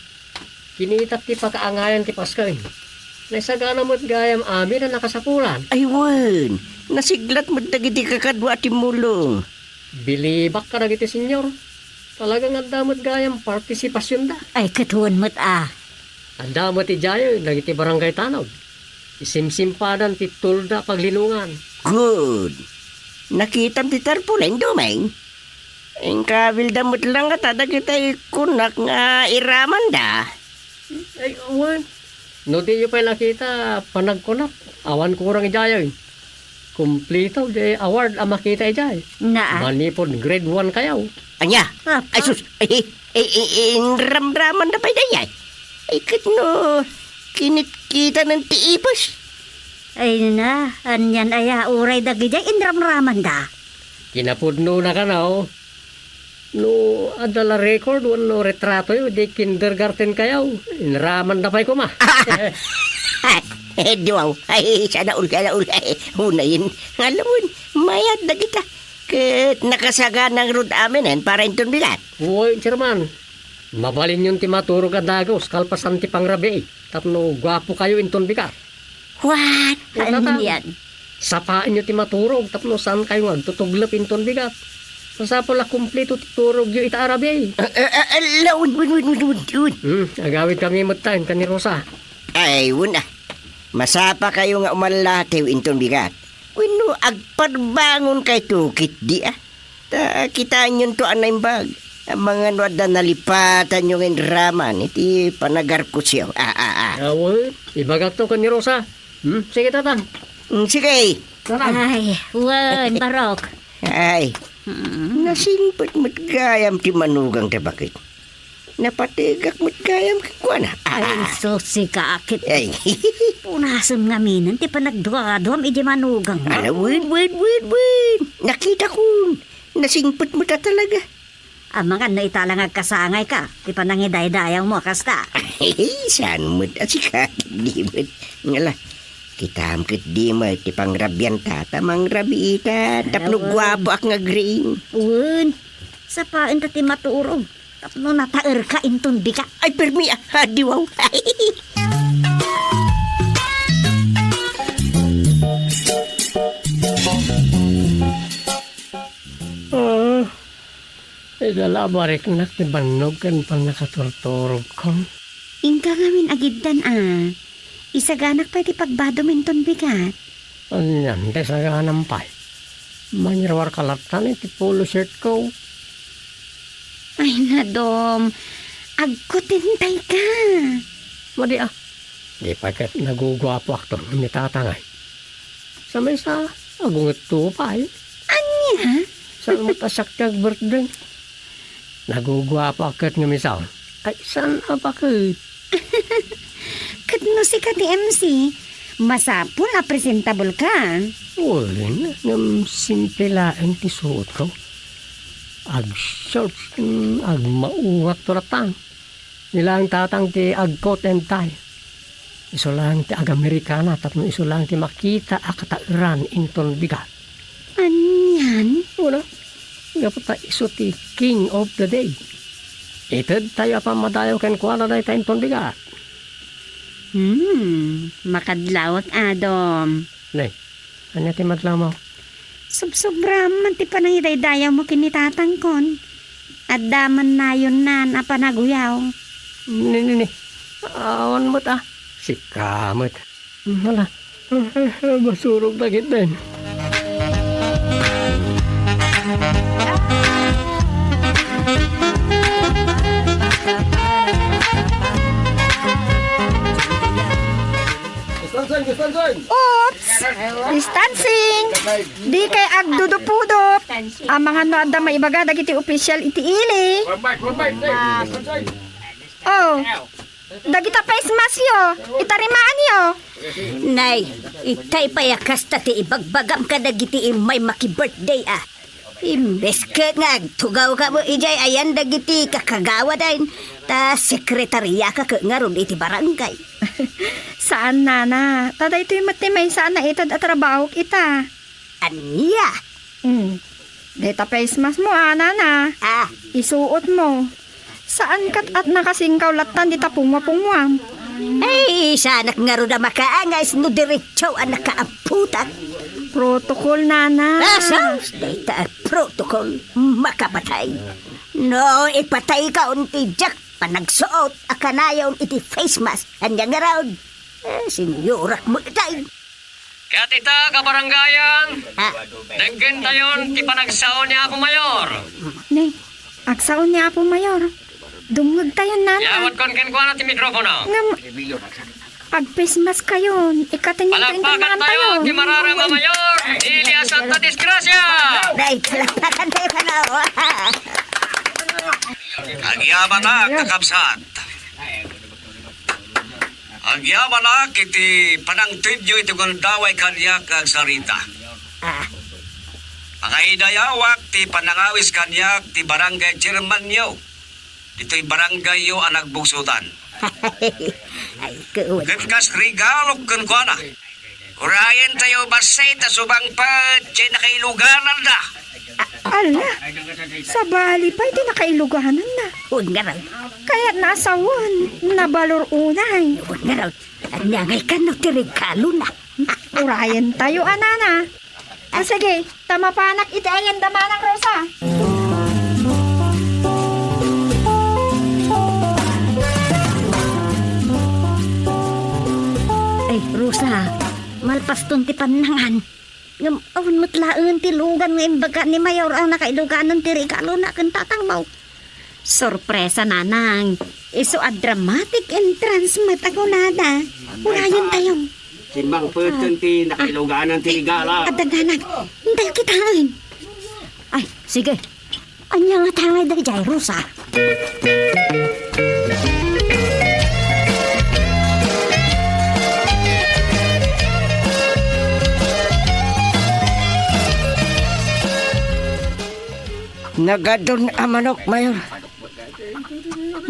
Kinitak ti pakaangayan ti Pasko, eh. Naisagana met gayam amin a nakasapulan. Ay, wen. Nasiglat met dagiti kakadua a timmulong. Bilibak kadagiti senior. Talaga nga adda met gayam partisipasionda. Ay, ket wen met a. Adda met idiay dagiti barangay tanod. Isimsimpadan ti tolda a paglinongan. Good. Nakitam ti tarpaulin, Doming? Inkabilda met la ngata dagiti kunak nga iramanda. Ay, wen. No diyo pay nakita, panagkunak, awan kurang idiay. Kumplito di award a makita idiay. Naa. Manipud grade one kayo. Ania? Apa? Ay, sus. Ay, ay, ay, ay, inramramanda pay daydiay. Ay, ket no, kinitkitanan ti ipus. Ay na, anian aya, uray dagidiay inramramanda. Kinapudnona kano. No, adda la record wenno retratoyo, di kindergarten kayo. Inramanda pay koma. Eh, duaw. Ay, sana all, sana all. Ay, unayen. Nga lawen, mayat dagita. Ket nakasagana ngarud amin, eh, para inton bigat. Uy, Chairman. Mabalinyon ti maturog a dagus, kalpasan ti pangrabii. Tapno guapo kayo inton bigat. What? Ano yan? Sapaenyo ti maturog tapno saan kayo nga agtutuglep inton bigat. Masapul a kumplito ti turogyo ita a rabii. Ah, ah, ah, ah, la, wen, wen, wen, wen, wen, wen. Hmm, agawid kami met tayo, kani Rosa. Ay, wen, ah. Masapa kayo nga umallatiw inton bigat. Wenno agparbangon kayo ketdi, ah. Ta kitaenyon to a naimbag. Amangan no adda nalipatanyo nga inraman iti panagarkosyo. Ah, ah, ah. Awan, ibagak to ken ni Rosa. Hmm, sige, Tatang. Hmm, sige. Tatang. Ay, wen, Barok. Ay, Mm. nasingpet met gayam ti manugang ta bakit. Napategak met gayam kenkuana. Ay, ah, sus, sika, ket ay, punasem ngaminen ti panagduaduam idi manugangmo. Ala, wen, wen, wen, wen. Nakitakon. Nasingpet met a talaga. Amangan no ita la nga agkasangayka ti panangidaydayawmo a kasta. Saan met a sika, di met. Ngala, kitam ket di met ti pangrabianta, ta mangrabiita, tapno guapoak nga green. Wen, sapaenta ti maturog, tapno nataerka inton bigat. Ay, permi, ah, adiwaw. Ah, Ida la a bariknak ti bannog ken pannakaturturogkon. Inka ngamin agiddan a. Isaganak pay ti pagbadom inton bigat. Anian ti saganam pay? Mangiruarka latta iti polo shirtko. Ay, nadom. Agkutintay ka. Madi a. Di pay ket naguguapoakto ni tatangay. Sa maysa, agungetto pay. Ania? Saan met a siak ti agbirthday? Naguguapoak ket ngem isu. Ay, saan a baket? Ket no sika ti M C, masapul a presentable ka. Wen, ngem simple laeng ti suotko. Ag-shorts, mm, agmaungakto latta. Ni laeng tatang ti ag-coat and tie. Isu laeng ti ag-Amerikana tapno isu laeng ti makita a kataeran inton bigat. Anian? Wala. Gapu ta isu ti king of the day. Itedtayo a pammadayaw kenkuana dayta inton bigat. Hmm, makadlawak, Adom. Nay, ania ti madlawmo? Subsubram man ti panangidaydayawmo ken ni tatangkon. Adda man nayonnan a panaguyaw. Ni, ni, ni. Awan met a. Sika met. Hala. Masurog na ketdin. Distancing, distancing! Oops! Distancing! Di kay agdudupudup. Amangan no adda maibaga dagiti official iti ili. Oh, dagita face mask yo, itarimaanyo. Nay, itay pay a kasta ti ibagbagam kadagiti immay maki-birthday a. Imbes ket nga agtugawka met idiay ayan dagiti kakagawadan, ta sekretariaka ket ngarud iti barangay. Saan, nana. Ta daytoy met ti maysa a naited a trabahok ita. Ania? Hmm. Dayta face mask mo, a, nana. Ah. Isuot mo. Saan ket a nakasingkaw lattan dita pungwa-pungwam? Ay, saanak ngarud a makaangay no diretso a nakaamputan. Protocol, nana. Ah, sus, dayta a protocol, makapatay. No, ipatayka unti diak panagsuot a kanayon iti face mask, ania ngarud? Eh, senyorak mo itay. Ket ita, kabarangayan, ah, deggentayon ti panagsao ni Apo Mayor. Ne, agsao ni Apo Mayor. Dumngegtayon, nana. Yawatkon kenkuana ti mikropono. Ngem, agpesmaskayon, ikatenyon ti palakpakan tayo ti mararam a Mayor, Delia Santa Disgracia. Nay, palakpakan tayo, kano. Agyamanak, kakabsat. Agyamanak iti panangtedyo iti gundaway kaniak nga agsarita. Ah. Pangaidayawak ti panangawis kaniak ti barangay chairmanyo ditoy barangayyo a nagbugsotan. Ay, kuwan. Ket kas regalok kenkuana, urayentayo bassit a subangpet jay nakailugananda. A-, ala, sabali pay ti nakailugananna. Wen ngarud. Kayatna a sawen, nabalor unay. Wen ngarud, ania ngay kano ti regalona? Urayentayo a, nana. Ah, sige, ta mapanak iti ayan da, Manang Rosa. Ay, Rosa, malpaston ti pannangan. Ngem awan met laeng ti lugan nga imbaga ni Mayor a nakailuganan ti regalona ken tatangmo. Sorpresa, nanang. Isu a dramatic entrance met a kunada. Urayentayo. Simmangpet ken ti nakailuganan ti regalo. Adda, nanang. Intayo kitaen. Ay, sige. Ania nga tangay daydiay, Rosa? Nagadun a manok, Mayor.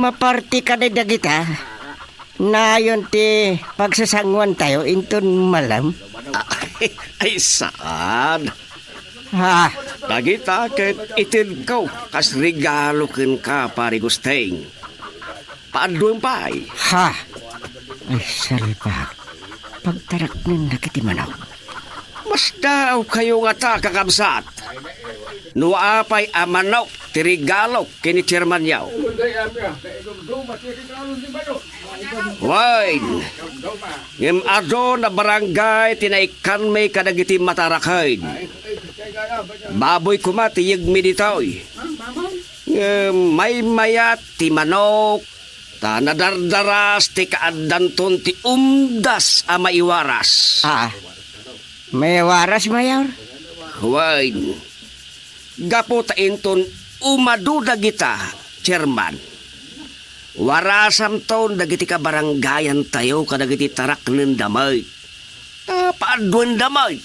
Maparti ka na dagita. Nayon ti pagsasanguan tayo inton malam. Ay, saan? Ha? Dagita ket itedko kas regalo kenka, Pare Gusting. Paaduen pay. Ha? Ay, salbag. Pagtaraknennak iti manok. Masdaawkayo ngata, kakabsat. No apay a manok ti regalok ken ni chairmanyo? Wen, ngem adu a barangay ti naikkanmi kadagiti mataraken. Baboy koma ti yegmi ditoy. Ngem maymayat ti manok, ta nadardaras ti kaaddanton ti umdas a maiwaras. Ah, maiwaras, Mayor? Wen, gapu ta inton umadu dagita, Chairman, warasamton dagiti kabarangayantayo kadagiti taraknenda met. Ta paaduen da met.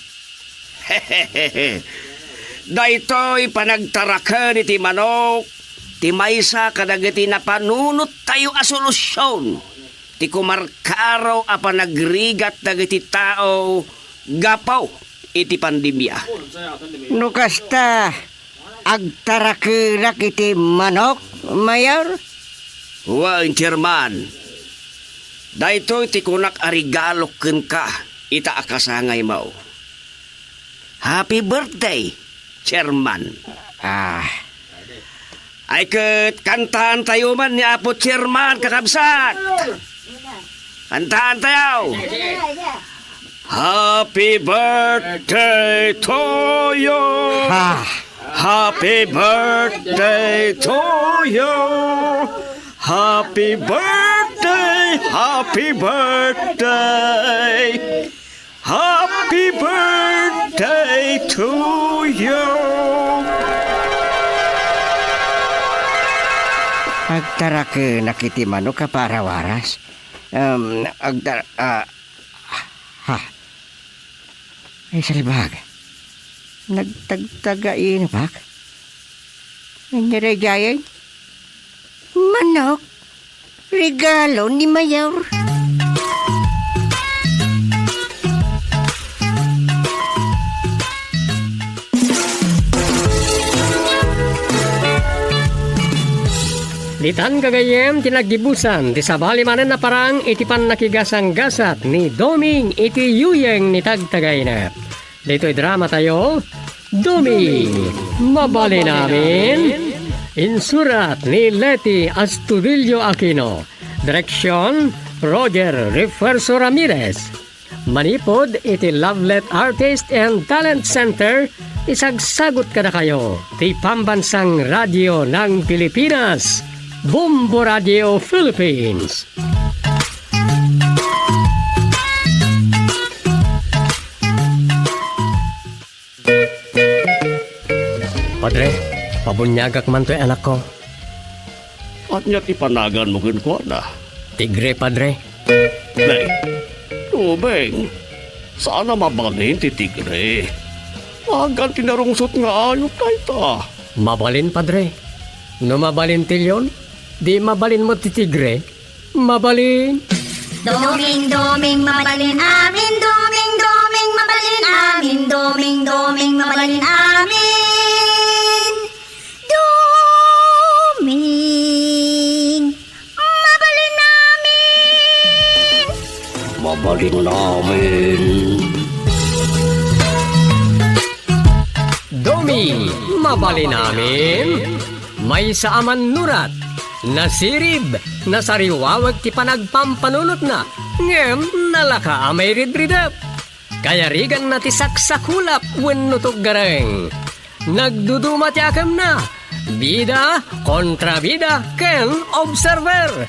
Daytoy panagtaraken iti manok ti maysa kadagiti napanunottayo a solusyon ti kumarkaro a panagrigat dagiti tao gapu iti pandemia. No kasta, agtarakenak iti manok, Mayor? Wen, Chairman. Daytoy ti kunak a regalok kenka ita a kasangaymo. Happy birthday, Chairman. Ah. Ay ket, kantaantayo man ni Apo Chairman, kakabsat. Kantaantayo. Happy birthday to you. Ha. Happy birthday to you. Happy birthday, happy birthday. Happy birthday to you. Agtarakenak iti manok a parawaras. Um, agtar-, ah, ha. Ay, salbag. Nagtagtagainabak. Ania daydiay? Manok. Regalo ni Mayor. Ditan gagayyem ti naggibusan ti sabali manen a parang iti pannakigasanggasat ni Doming iti yuyeng ni Tagtagainep. Ditoy dramatayo, Doming, Mabalin Amin. Insurat ni Leti Astudillo Aquino. Direksyon, Roger Refuerzo Ramirez. Manipud iti Lovelet Artist and Talent Center, isagsagut kadakayo ti Pambansang Radio ng Pilipinas, Bombo Radio Philippines. Padre, pabuniagak man toy anakko. Ania ti panaganmo kenkuana? Tigre, Padre. Nay, Doming, saan a mabalin ti tigre. Agan ti narungsot nga ayup dayta. Mabalin, Padre. No mabalin ti leon, di mabalin met ti tigre. Mabalin. Doming, Doming, mabalin amin. Doming, Doming, mabalin amin. Doming, Doming, mabalin amin. Doming, mabalin amin. Mabalin amin. Doming, mabalin amin. Maysa a mannurat, nasirib, nasariwawag ti panagpampanunotna, ngem nalaka a mairidridep. Kayariganna ti saksakulap wenno tuggareng. Nagduduma ti akemna. Bida, kontrabida, ken observer.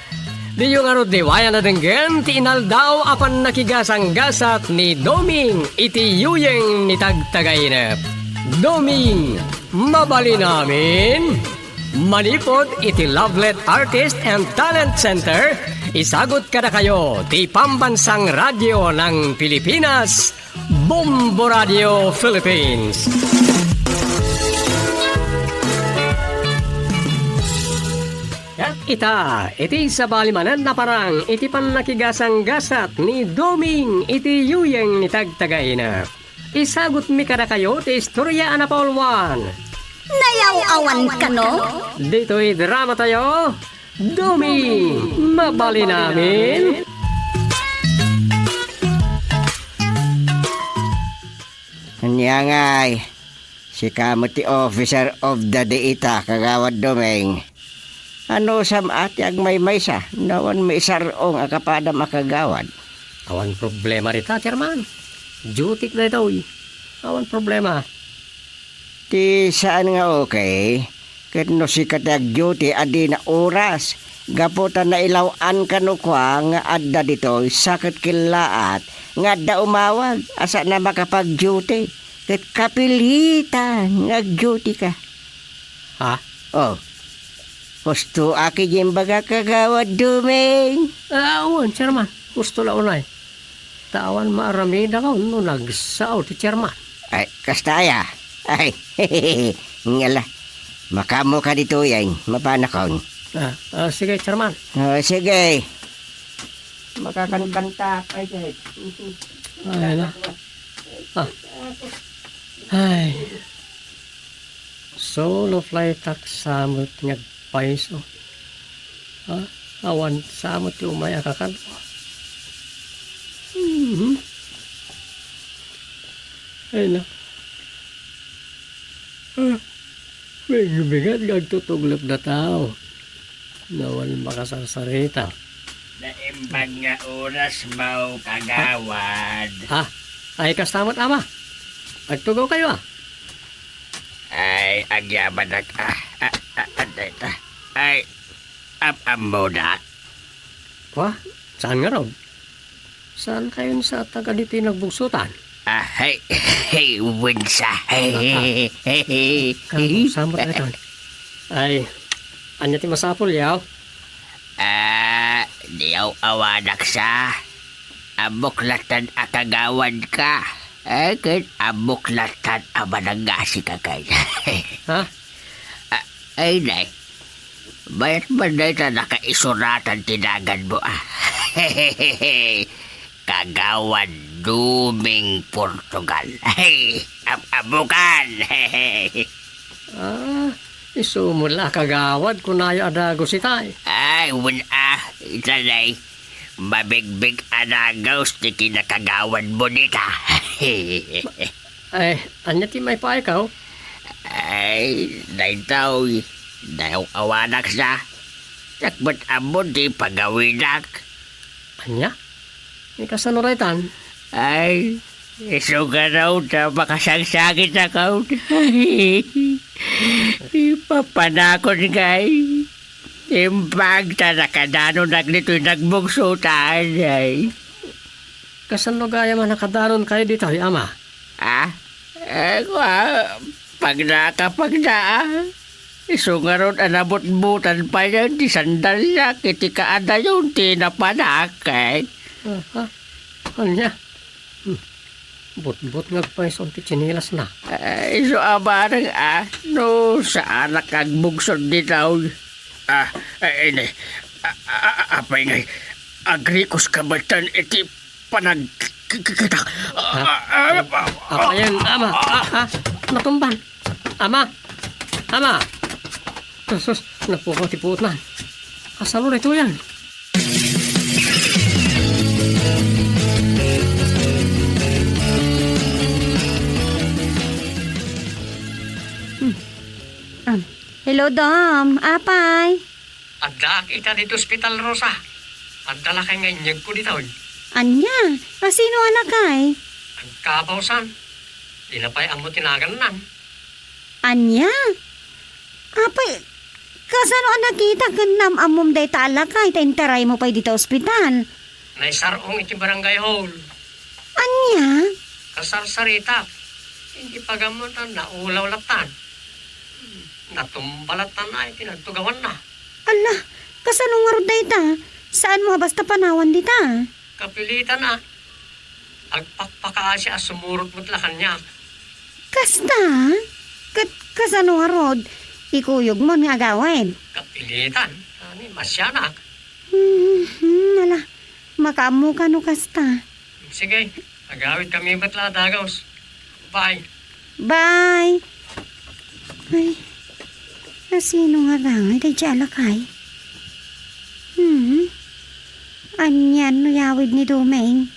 Diyo ngarud liwayan a denggen ti inaldaw a pannakigasanggasat ni Doming iti yuyeng ni Tagtagainep. Doming, mabalin amin. Manipud iti Lovelet Artist and Talent Center, isagut kadakayo ti Pambansang Radio ng Pilipinas, Bombo Radio Philippines. Ita, iti sabali manen a parang iti pannakigasanggasat ni Doming iti yuyeng ni tagtagaina. Isagutmi kadakayo ti istoria a napauluan. Nayaw-awan kano? Ditoy drama tayo, Doming, mabalin amin. Ania ngay, sika met ti officer of the day ita, Kagawad Doming. Anusam a ti agmaymaysa no awan maisar-ong a kapadam a kagawad? Awan problema dita, Chairman. Duty-k daytoy. Awan problema. Ti saan nga okay, ket no sika ti agduty a dina oras, gapu ta nailaw-an kano kua nga adda ditoy sa ket kellaat nga adda umawag a saan a makapagduty, ket kapilitan nga agduty ka. Ha? Oh. Husto a ket imbagak, Kagawad Doming. Ah, wen, Chairman. Husto la unay. Ta awan maaramidakon no nagsao ti Chairman. Ay, kasta aya. Ay, ngala. Makaammoka ditoy, ay, mapanakon. Ah, ah, sige, Chairman. Oh, sige. Makakankanta, ay, sige. Ay, na. Ah. Ay. Solo flight tax sa met nga paiso. Ha? Awan sa met ti umay a kakal. Mhm. Ay, na. Ah, bingbingat nga agtutuglep dataw. Nawan makasarsarita. Naimbag nga oras mo, kagawad. Ha? Ay, kasta met, ama. Agtugaw kayo, ah. Ay, agyamanak, ah. Ah, ah, ah, dayta. Ay, am-ammonak. Kwa? Saan nga raw? Saan kayo sa taga ditoy nagbugsutan? Ah, hey, hey, winsa. Hey, hey, hey. Kamo, saan mo tayo? Ay, anya ti masapul, yaw? Ah, diyaw awanak sa. Abuklatan a kagawad ka. Eh, ket abuklatan a manangasi ka kay. Ha? Ah, ay, nay. Mayat man dayta nakaisuratan ti daganmo, ah. Kagawad Doming Portugal. Am-ammokan. Ah, isu met la, kagawad, kunayo a dagus itay. Ay, wen, ah, ita, nay. Mabigbig a dagus ti kinakagawadmo dita. Ay, anya ti maipaaykaw? Ay, daytoy, dayaw awanak sa. Diak met ammo ti pagawinak. Anya? Ni kasano daytan? Ay, isu garaw ta makasagsagit a kaon. Ipapanakon ngay. Imbag ta nakadanon dagitoy nagbugsutan, ay. Kasano gayam a nakadanon kayo ditoy, ama? Ah? Eh, kua, pagna ka, pagna, ah. Isu ngarud a nabutbutan pay ti sandaliak iti kaadayon ti napanak, eh. Aha. Ania? Hmm. Butbot nga agpayso ti tsinelasna. Eh, isu a bareng, ah, no saanak agbugsod ditoy. Ah, eh, ini. Ah, ah, ah, apay ngay, agrikos ka met iti panagkikita. Ha? Ah, ah, ah, ah, Apayen, ama? Ah, ah, natumban. Ama! Ama! Sus, sus, napukaw ti puotnan. Kasano daytoyen? Hmm. Ah, hello, Dom. Apay? Addaak ita ditoy ospital, Rosa. Adda lakay nga inyegko ditoy. Ania? A, sino a lakay? Agkabawsan. Dina pay ammo ti nagannan. Ania? Apay, kasano a nakita ken naam-ammom dayta a lakay ta interaymo pay dita ospital? Naisar-ong iti barangay hall. Ania? Kasarsaritak. Iti pagammatan, naulaw lattan. Natumba lattan iti nagtugawanna. Ala, kasano ngarud dayta? Saanmo a basta panawan dita? Kapilitan a. Agpakpakaasi a sumurot met la kaniak. Kasta? Ket kasano ngarud? Ikuyogmon nga agawid. Kapilitan. Ani, Pasianak. Hmm, hmm, ala, makaammoka no kasta. Sige, agawidkami met la a dagus. Bye. Bye. Ay, asino nga rangay daydiay a lakay? Hmm? Anian no yawid ni Doming?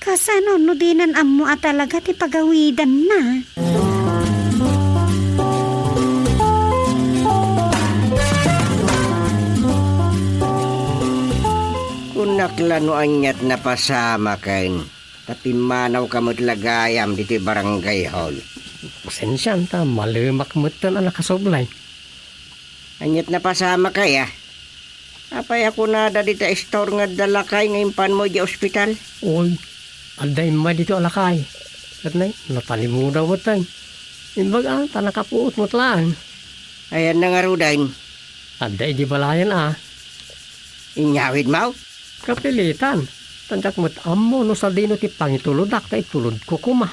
Kasano no dinan ammo a talaga ti pagawidanna? Kunak la no aniat napasamaken, ta pimmanawka met la gayam ditoy barangay hall. Pasensian ta malemak metten a nakasublay. Aniat napasamak aya? Apay a kunada dita istor nga adda lakay nga impanmo idiay ospital? Oy, adda immay ditoy a lakay. Ket nay, natalimudaw metten. Imbag a, ta nakapuot met laeng. Ayanna ngaruden? Adda idiay balayen a. Inyawidmo? Kapilitan. Ta diak met ammo no sadino ti pangitulodak ta itulodko koma.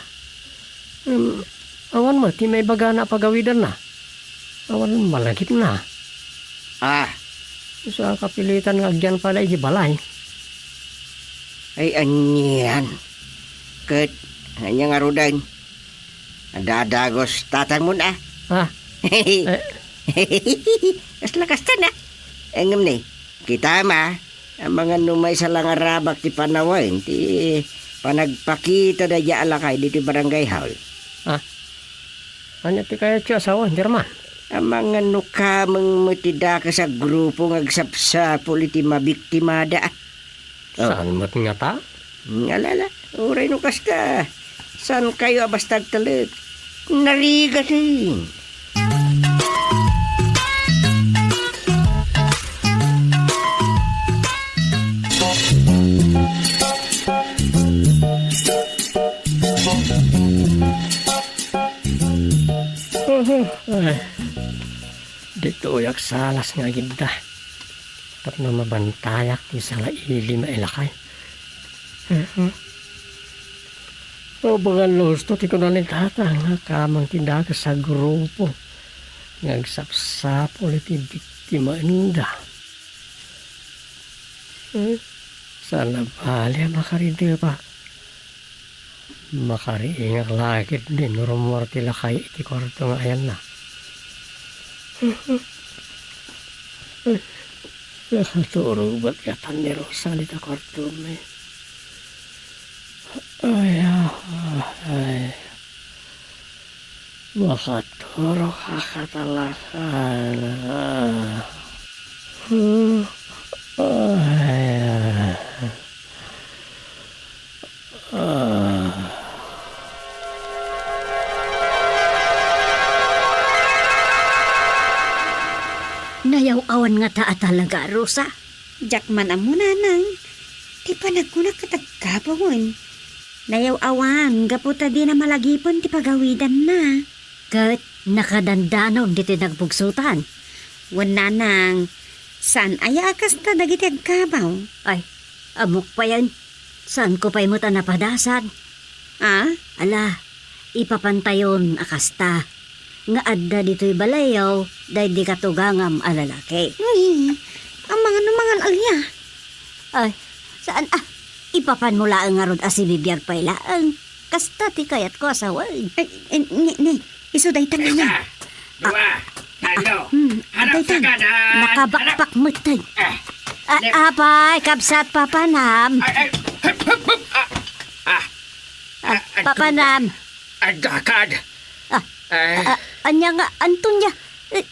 Em, awan met ti maibagana a pagawidanna. Awan malagipna. Ah. Sa kapilitan nga agyan pay la idiay balay. Ay, anian. Ket, ania ngaruden? Adda a dagus tatangmon a. Ah. Eh. Kasla kasta na. Ngem ni, kitam a, amangan no maysa la nga rabak ti panawen ti panagpakita daydiay a lakay ditoy barangay hall. Ah. Ania ti kayatyo a sawen, German? Amangan no kameng met ti dakes a grupo nga agsapsapul iti mabiktimada. Oh. Saan met ngata? Ala, ala, uray no kasta, saankayo a basta agtalek. Narigaten. Ay, ditoyak salas nga agidda. Tapno mabantayak ti salailim a ilakay. Mhm. Amangan no husto ti kuna ni Tata nga kameng ti dakes a grupo nga agsapsapul iti biktimaenda. Eh, saan a bali a makaridepak. Makariingak la ketdi no rummuar ti lakay iti kuarto nga ayanna. Nakaturog met ngatan ni Rosa dita kuartona. Ay, ah, ay. Makaturog a katalakan. Ay, ah. Ah. Nayaw-awan ngata a talaga, Rosa? Diak man ammo, nanang. Ti panagkunak ket aggabawen. Nayaw-awan gapu ta dina malagipen ti pagawidanna. Ket nakadandanon ditoy nagbugsotan. Wen, nanang, saan aya a kasta dagiti aggabaw? Ay, ammok payen. Saanko pay met a napadasan. Ah? Ala, ipapantayon a kasta nga adda ditoy balayyo daydi katugangam a lalaki. Ay, amangan no mangan-alia. Ay, saan a? Ipapanmo laeng ngarud a sibibiag pay laeng. Kasta ti kayatko a sawen. Ay, eh, ni, ni, isu dayta nga. Isa, dua, talo. Hmm, harap dayta. Sa kanan. Nakabakpak metten. Ah. Ah, left. Apay, kabsat, papanam. Ay, ay, hup, hup, hup. Ah, ah, ah, ah, papanam. Agdakad. Ah, ah, ania nga, Antonia? Eh,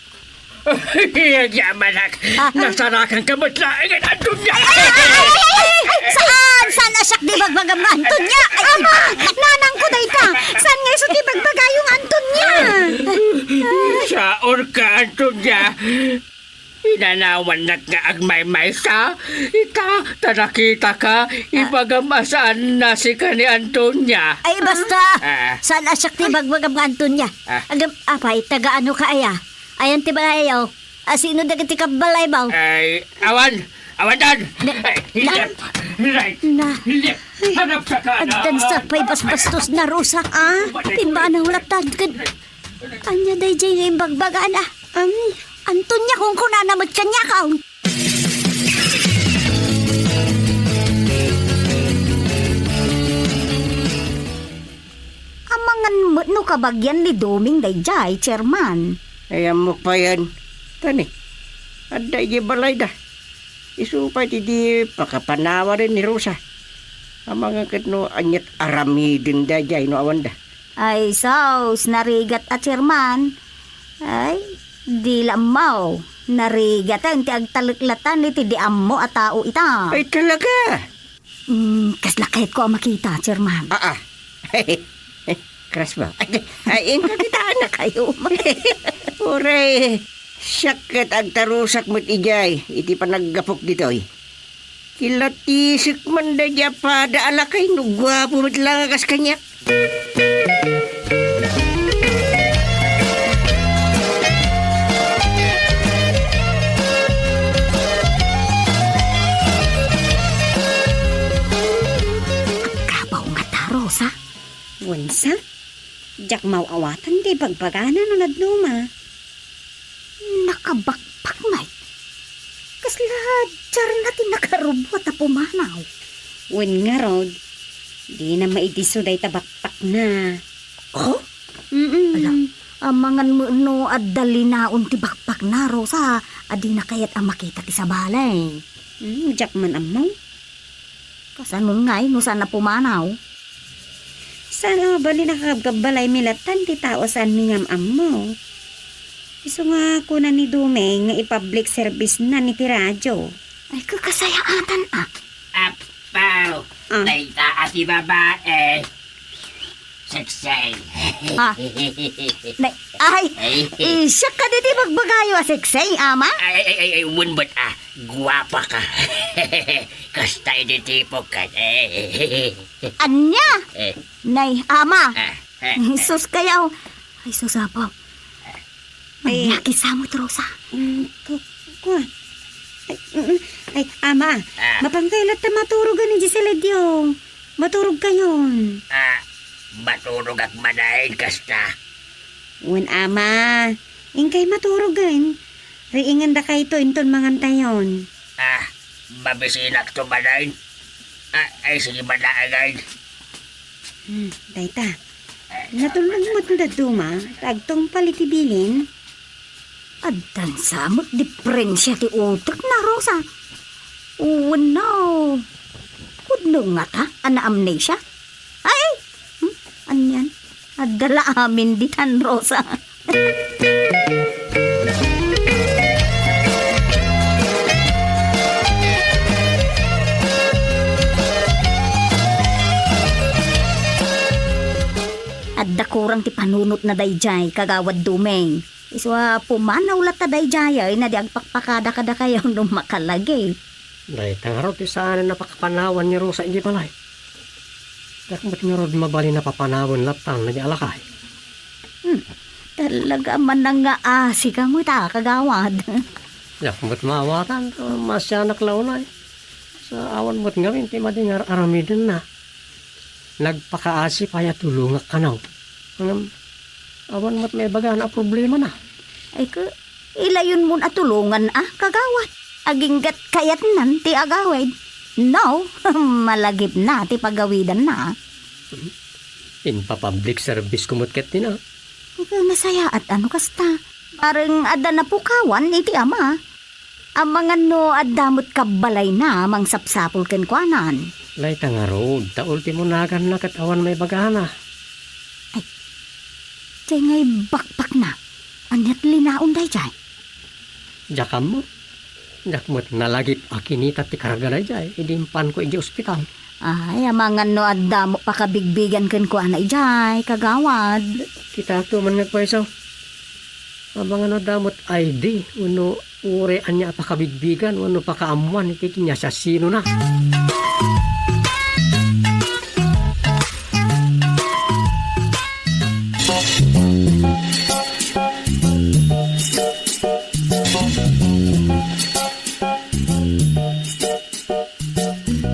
Agyamanak, ah, ah, nasarakan ka met laeng, Antonia! Ay, ay, ay, ay, ay, ay, ay, saan? Saan a siak ti bagbagam nga Antonia? Ay, ama! Nanangko dayta! Saan nga isu ti bagbagayo nga Antonia? Saor ka, Antonia! Inanawannak nga agmaymaysa, ita, ta nakitaka, ah, ibagam a saan a sika ni Antonia. Ay, basta! Ah. Saan a siak ti bagbagam nga Antonia? Ah. Agam, apay, taga-ano ka aya? Ayan ti balayyo. Asino dagiti kabbalaymo? Ay, awan! Awan dan! Na, ay, na, left! Right! Na, left! Harap sa kanan! Addan sa pay basbastos na Rosa. Ah? Timbana nga ulattan ken. Ania daydiay nga imbagbagana? Am? Antonia, kunkunana met kaniak. pabagian ni Doming daydiay, Chairman. Ay, ammok payen. Tani, adda idiay balayda. Isu pay ti di pakapanawan ni Rosa. Amangan ket no aniat aramiden daydiay no awanda. Ay, sus, narigat a, Chairman. Ay, di la ammo. Narigaten ti agtalek latta iti di ammo a tao ita. Ay, talaga? Mm, kasla kayatko a makita, Chairman. Aa. Kras ba? Ay, ay, inka kitaen na kayo. Uray, siak ket agtarusak met idiay iti panaggapok ditoy. Kilatisek man daydiay a pada a lakay no guapo met la nga kas kaniak. Agkabaw ngata, Rosa? Wensa? Diak maaw-awatan ti ibagbagana no naduma. Nakabakbak met. Kasla diarna ti nakarubuat a pumanaw. Wen ngarud, dina maidisso dayta bakbakna. Oh? Mm-mm. Ala, amangan met no adda linaon ti bakbakna, Rosa, a dina kayat a makita ti sabali. Mm, diak man ammo. Kasano ngay no saan a pumanaw? Saan a mabalin a kakabkabalaymi latta ti tao a saanmi nga am-ammo. Isu nga kuna ni Dumeng nga i-public service-na iti radio. Ay, kakasayaatan, a. Apaw! Ah. Dayta a ti babae. Sexy. Ah. Nay, ay, ay, siak kadi ti bagbagayo a sexy, ama? Ay, ay, ay, ay, wen met, a. Guapa ka. Kasta idi tipok ka. Ania? Eh. Nay, ama. Ah, ah, ah. Sus kayaw. Ay, sus, apo. Ay. Ania, kisamot, Rosa? Mm, ku-, kuan. Ay, mm, ay, ama. Ah. Mapankayo latta maturog ni Gisela diyo. Maturog kayon. Ah, maturog ak madain kasta. Wen, ama. Inkay maturogen. Riingen dakayto inton mangantayon. Ah, mabisinak to madain. Ah, ay, sige, madaagay. Hmm, dayta. Natulnog met dadduma, ta agtungpal iti bilin. Addan sa met diferensia ti utekna, Rosa. Wenno, pudno ngata a naamnesia? Ay, hmm, anian? Adda la amin ditan, Rosa. Adda kurang ti panunotna daydiay, Kagawad Dumeng. Isu a pumanaw latta daydiay, ay na di agpakpakada kadakayo no makalagip. Dayta ngarud ti saanen a pakapanawan ni Rosa idiay balay. Diak met ngarud mabalin a papanawen latta daydiay a lakay. Hmm, talaga a manangngaasi ka met a, Kagawad. Diak met maawatan, ta maasianak la unay. Sa awan met ngamin ti madi nga ar-aramidenna. Nagpakaasi pay a tulongak kano. Ngem, awan met maibagana a problemana. Ay, ka, ilayonmon a tulongan a, Kagawad. Agingga't kayatnan ti agawid. No, malagipna ti pagawidanna. Impapublic service ko met ket tina. Ay, ka, nasayaat a no kasta. Bareng adda napukawan iti ama. Amangan no adda met kabbalayna a mangsapsapul kenkuanan. Dayta ngarud, ta ultimo naganna ket awan maibagana. Ay, diay ngay bakbakna. Ania't linaon daydiay? Diak ammo. Diak met nalagip a kinita ti karga daydiay idi impanko idiay ospital. Ay, amangan no adda met pakabigbigan kenkuana idiay, Kagawad. Kitaekto man nga agpayso. Amangan no adda met I D wenno uray ania a pakabigbigan wenno pakaammuan iti, iti niasasinona.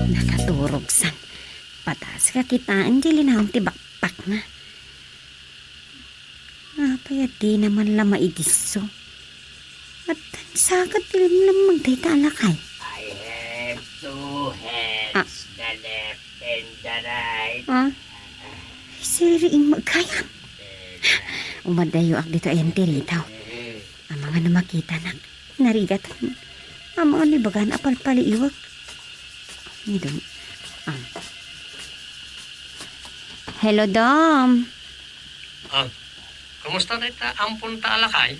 Nakaturog san. Patas ka kitaen ti linaon ti bakbakna. Apay a dina man la maidisso? Addan sakat ti limlemmeng dayta a lakay. I have two heads, ah, the left and the right. Ah? Siriing magkayam. Eh, Umadayo ak dito ayan ti ritaw. Amangan no makitanak. Narigat. Amangan no ibagan a palpaliiwak. Ni Dom. Ah. Hello, Dom. Ah, kumusta dayta ampon ta a lakay?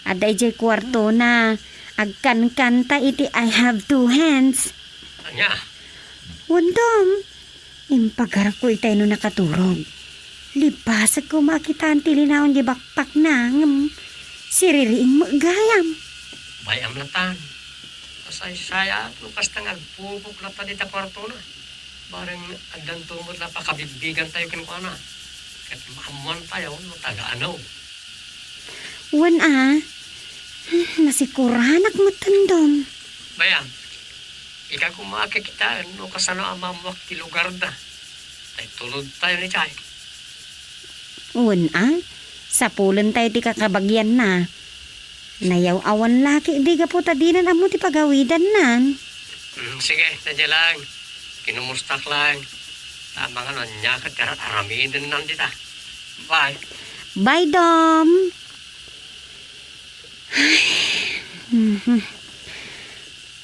Adda idiay kuartona. Agkankanta iti I Have Two Hands. Ania? Wen, Dom. Impagarko itay no nakaturog. Lipasekko makitaan ti linaon di bakpakna, ngem siririing met gayam. Bay-am latan. Kasaysayaat no kasta nga agpupok latan dita kuartona. Bareng addanto met la pakabibbigantayo kenkuana. Ket maammoantayo no taga ano. Wen a, nasikuranak metten, Dom. Bay-am, ika koma a kikitaen no kasano a maammoak ti lugarda. Tay tulodtayon idiay. Wen a, sapulentayo ti kakabagianna. Nayaw-awan la ketdi gapu ta dinan ammo ti pagawidannan. Mm, sige, ta dia lang. Kinumustak lang. Tama nga no ania ket ar-, aramidennan dita. Bye. Bye, Dom. Ay. Mhm.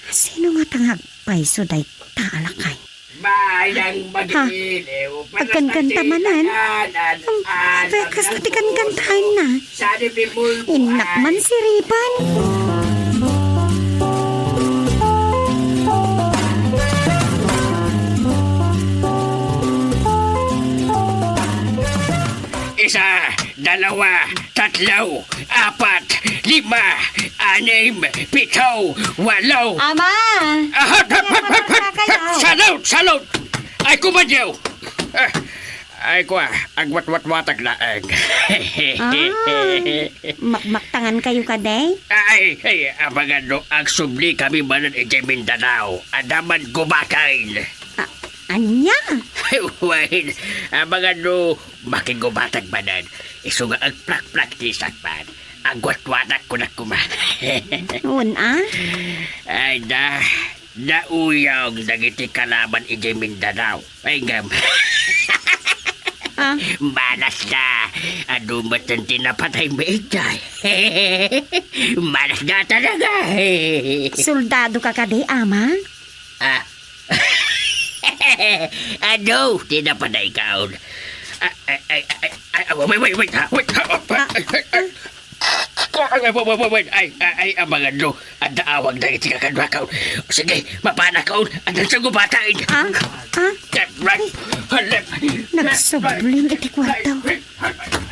Sino nga ta nga agpayso dayta a lakay? Bayang magiliw. Agkankanta manen? Um, kasta ti kankantaenna. Innak man siripan. Isa, dalawa, tatlo, apat, lima, anim, pito, walo. Ama! Ah, hap, hap, hap, hap, hap, hap. Salud, salud! Ay, kumadyo! Ah, ay, kwa, agwatwatwatag laeng. Ah, makmaktangan kayo kadi? Ay, ay, amangan no, agsubli kami manen idiay Mindanao. Adda man gubaten. Ah, ania? Wen, amangan no, makigubatag manen. Isu nga agplakplak ti sakpan. Agwatwatak kunak koma. Wen a? Ay, da, nauyong dagiti kalaban idiay Mindanao. Ay, ngem. Ah. Malas da. Adu met ti napatay mi idiay. Malas da talaga. Soldado ka kadi, ama? Ah. Adu, ti napadaykaon. Ah, ay, ay, ay, ay, ah, wait, wait, wait, ha, wait, ha, ah, ay, ay, ay, ay, wait, wait, wait, wait, ay, ay, ay, amangan no, adda awag na iti kakaduakaon. Sige, mapanakaon, adda sa gubatain. Ah? Ah? Halep. Nagsubling iti kwarto.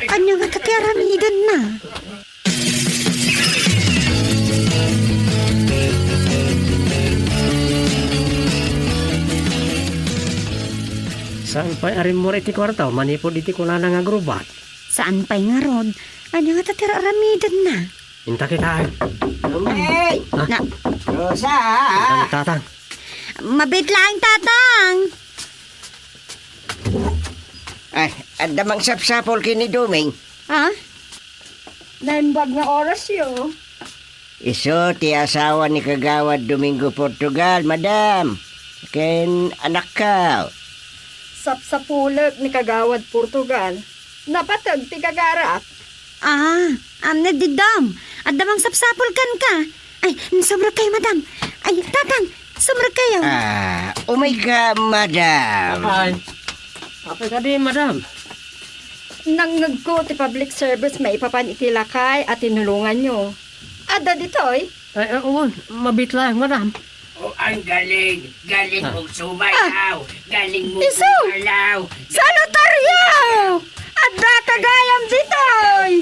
Anya nga ti aramidenna? Saan pay a rimmor iti kuarto manipud iti kunana nga agrubat? Saan pay ngarud? Ania ngata ti ar-aramidenna? Inta kita, ay. Doming! Ah. Na- Rosa! Inta ni Tatang. Mabiit laeng, Tatang. Ay, adda mangsapsapul ken ni Doming. Ah? Naimbag nga orasyo. Isu ti asawa ni Kagawad Domingo Portugal, madam. Ken anakkaw. Sapsapulek ni Kagawad Portugal. Napateg ti gagarak. Ah, am, nadiddam. Adda mangsapsapul kenka. Ay, sumrek kayo, madam. Ay, Tatang, sumrek kayo. Ah, umayka, madam. Apay. Apay kadi, madam? Nangngegko ti public service maipapan iti lakay a tinulonganyo. Adda ditoy? Ay, ah, wen, mabiit laeng, madam. Oh, ang galing. Galing mong sumayaw. Galing mong gumalaw. Salotaryo! Adda ka gayam ditoy!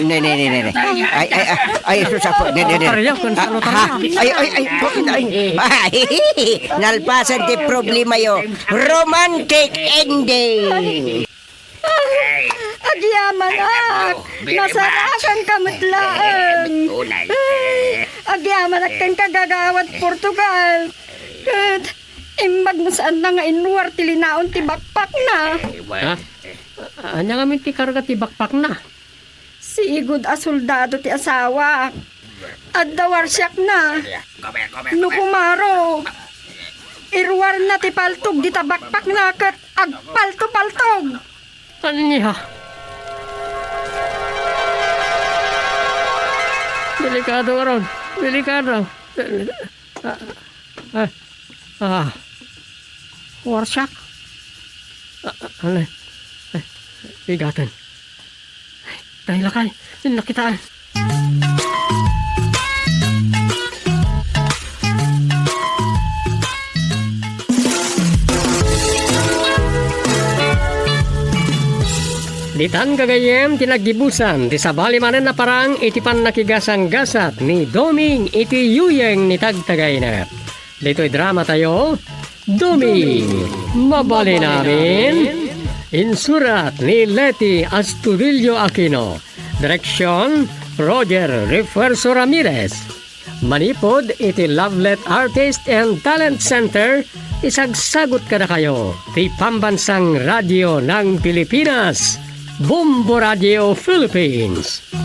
Ne, ne, ne, ne, ne. Ay, ay, ay, ay, sus, apo. Ne, ne, ne. Salotaryo, kun salotaryo. Ay, ay, ay, ay, ay. Nalpasan ti problema yo. Romantic ending. Ay, agyamanak. Nasarakan ka met laeng. Ay, agyamanak ken Kagawad Portugal. Ket imbag no saanna nga inruar ti linaon ti bakpakna. Ha? Ania ngamin ti karga ti bakpakna? Sigud a soldado ti asawak. Adda warsiakna. No kumaro, iruarna ti paltog dita bakpakna ket agpaltopaltog. Ania? Delikado, Aaron. Delikado. Ah, ah, ah. Warsak. Ah, ah, ano? Eh, bigaten. Dahil lakay, nakitaan. Ditan gagayyem ti naggibusan ti sabali manen a parang iti pannakigasanggasat ni Doming iti yuyeng ni Tagtagayna. Ditoy drama tayo, Doming, mabalin amin. Insurat ni Leti Astudillo Aquino. Direksyon, Roger Refuerzo Ramirez. Manipud iti Lovelet Artist and Talent Center, isagsagut kadakayo ti Pambansang Radio ng Pilipinas, Bombo Radio Philippines.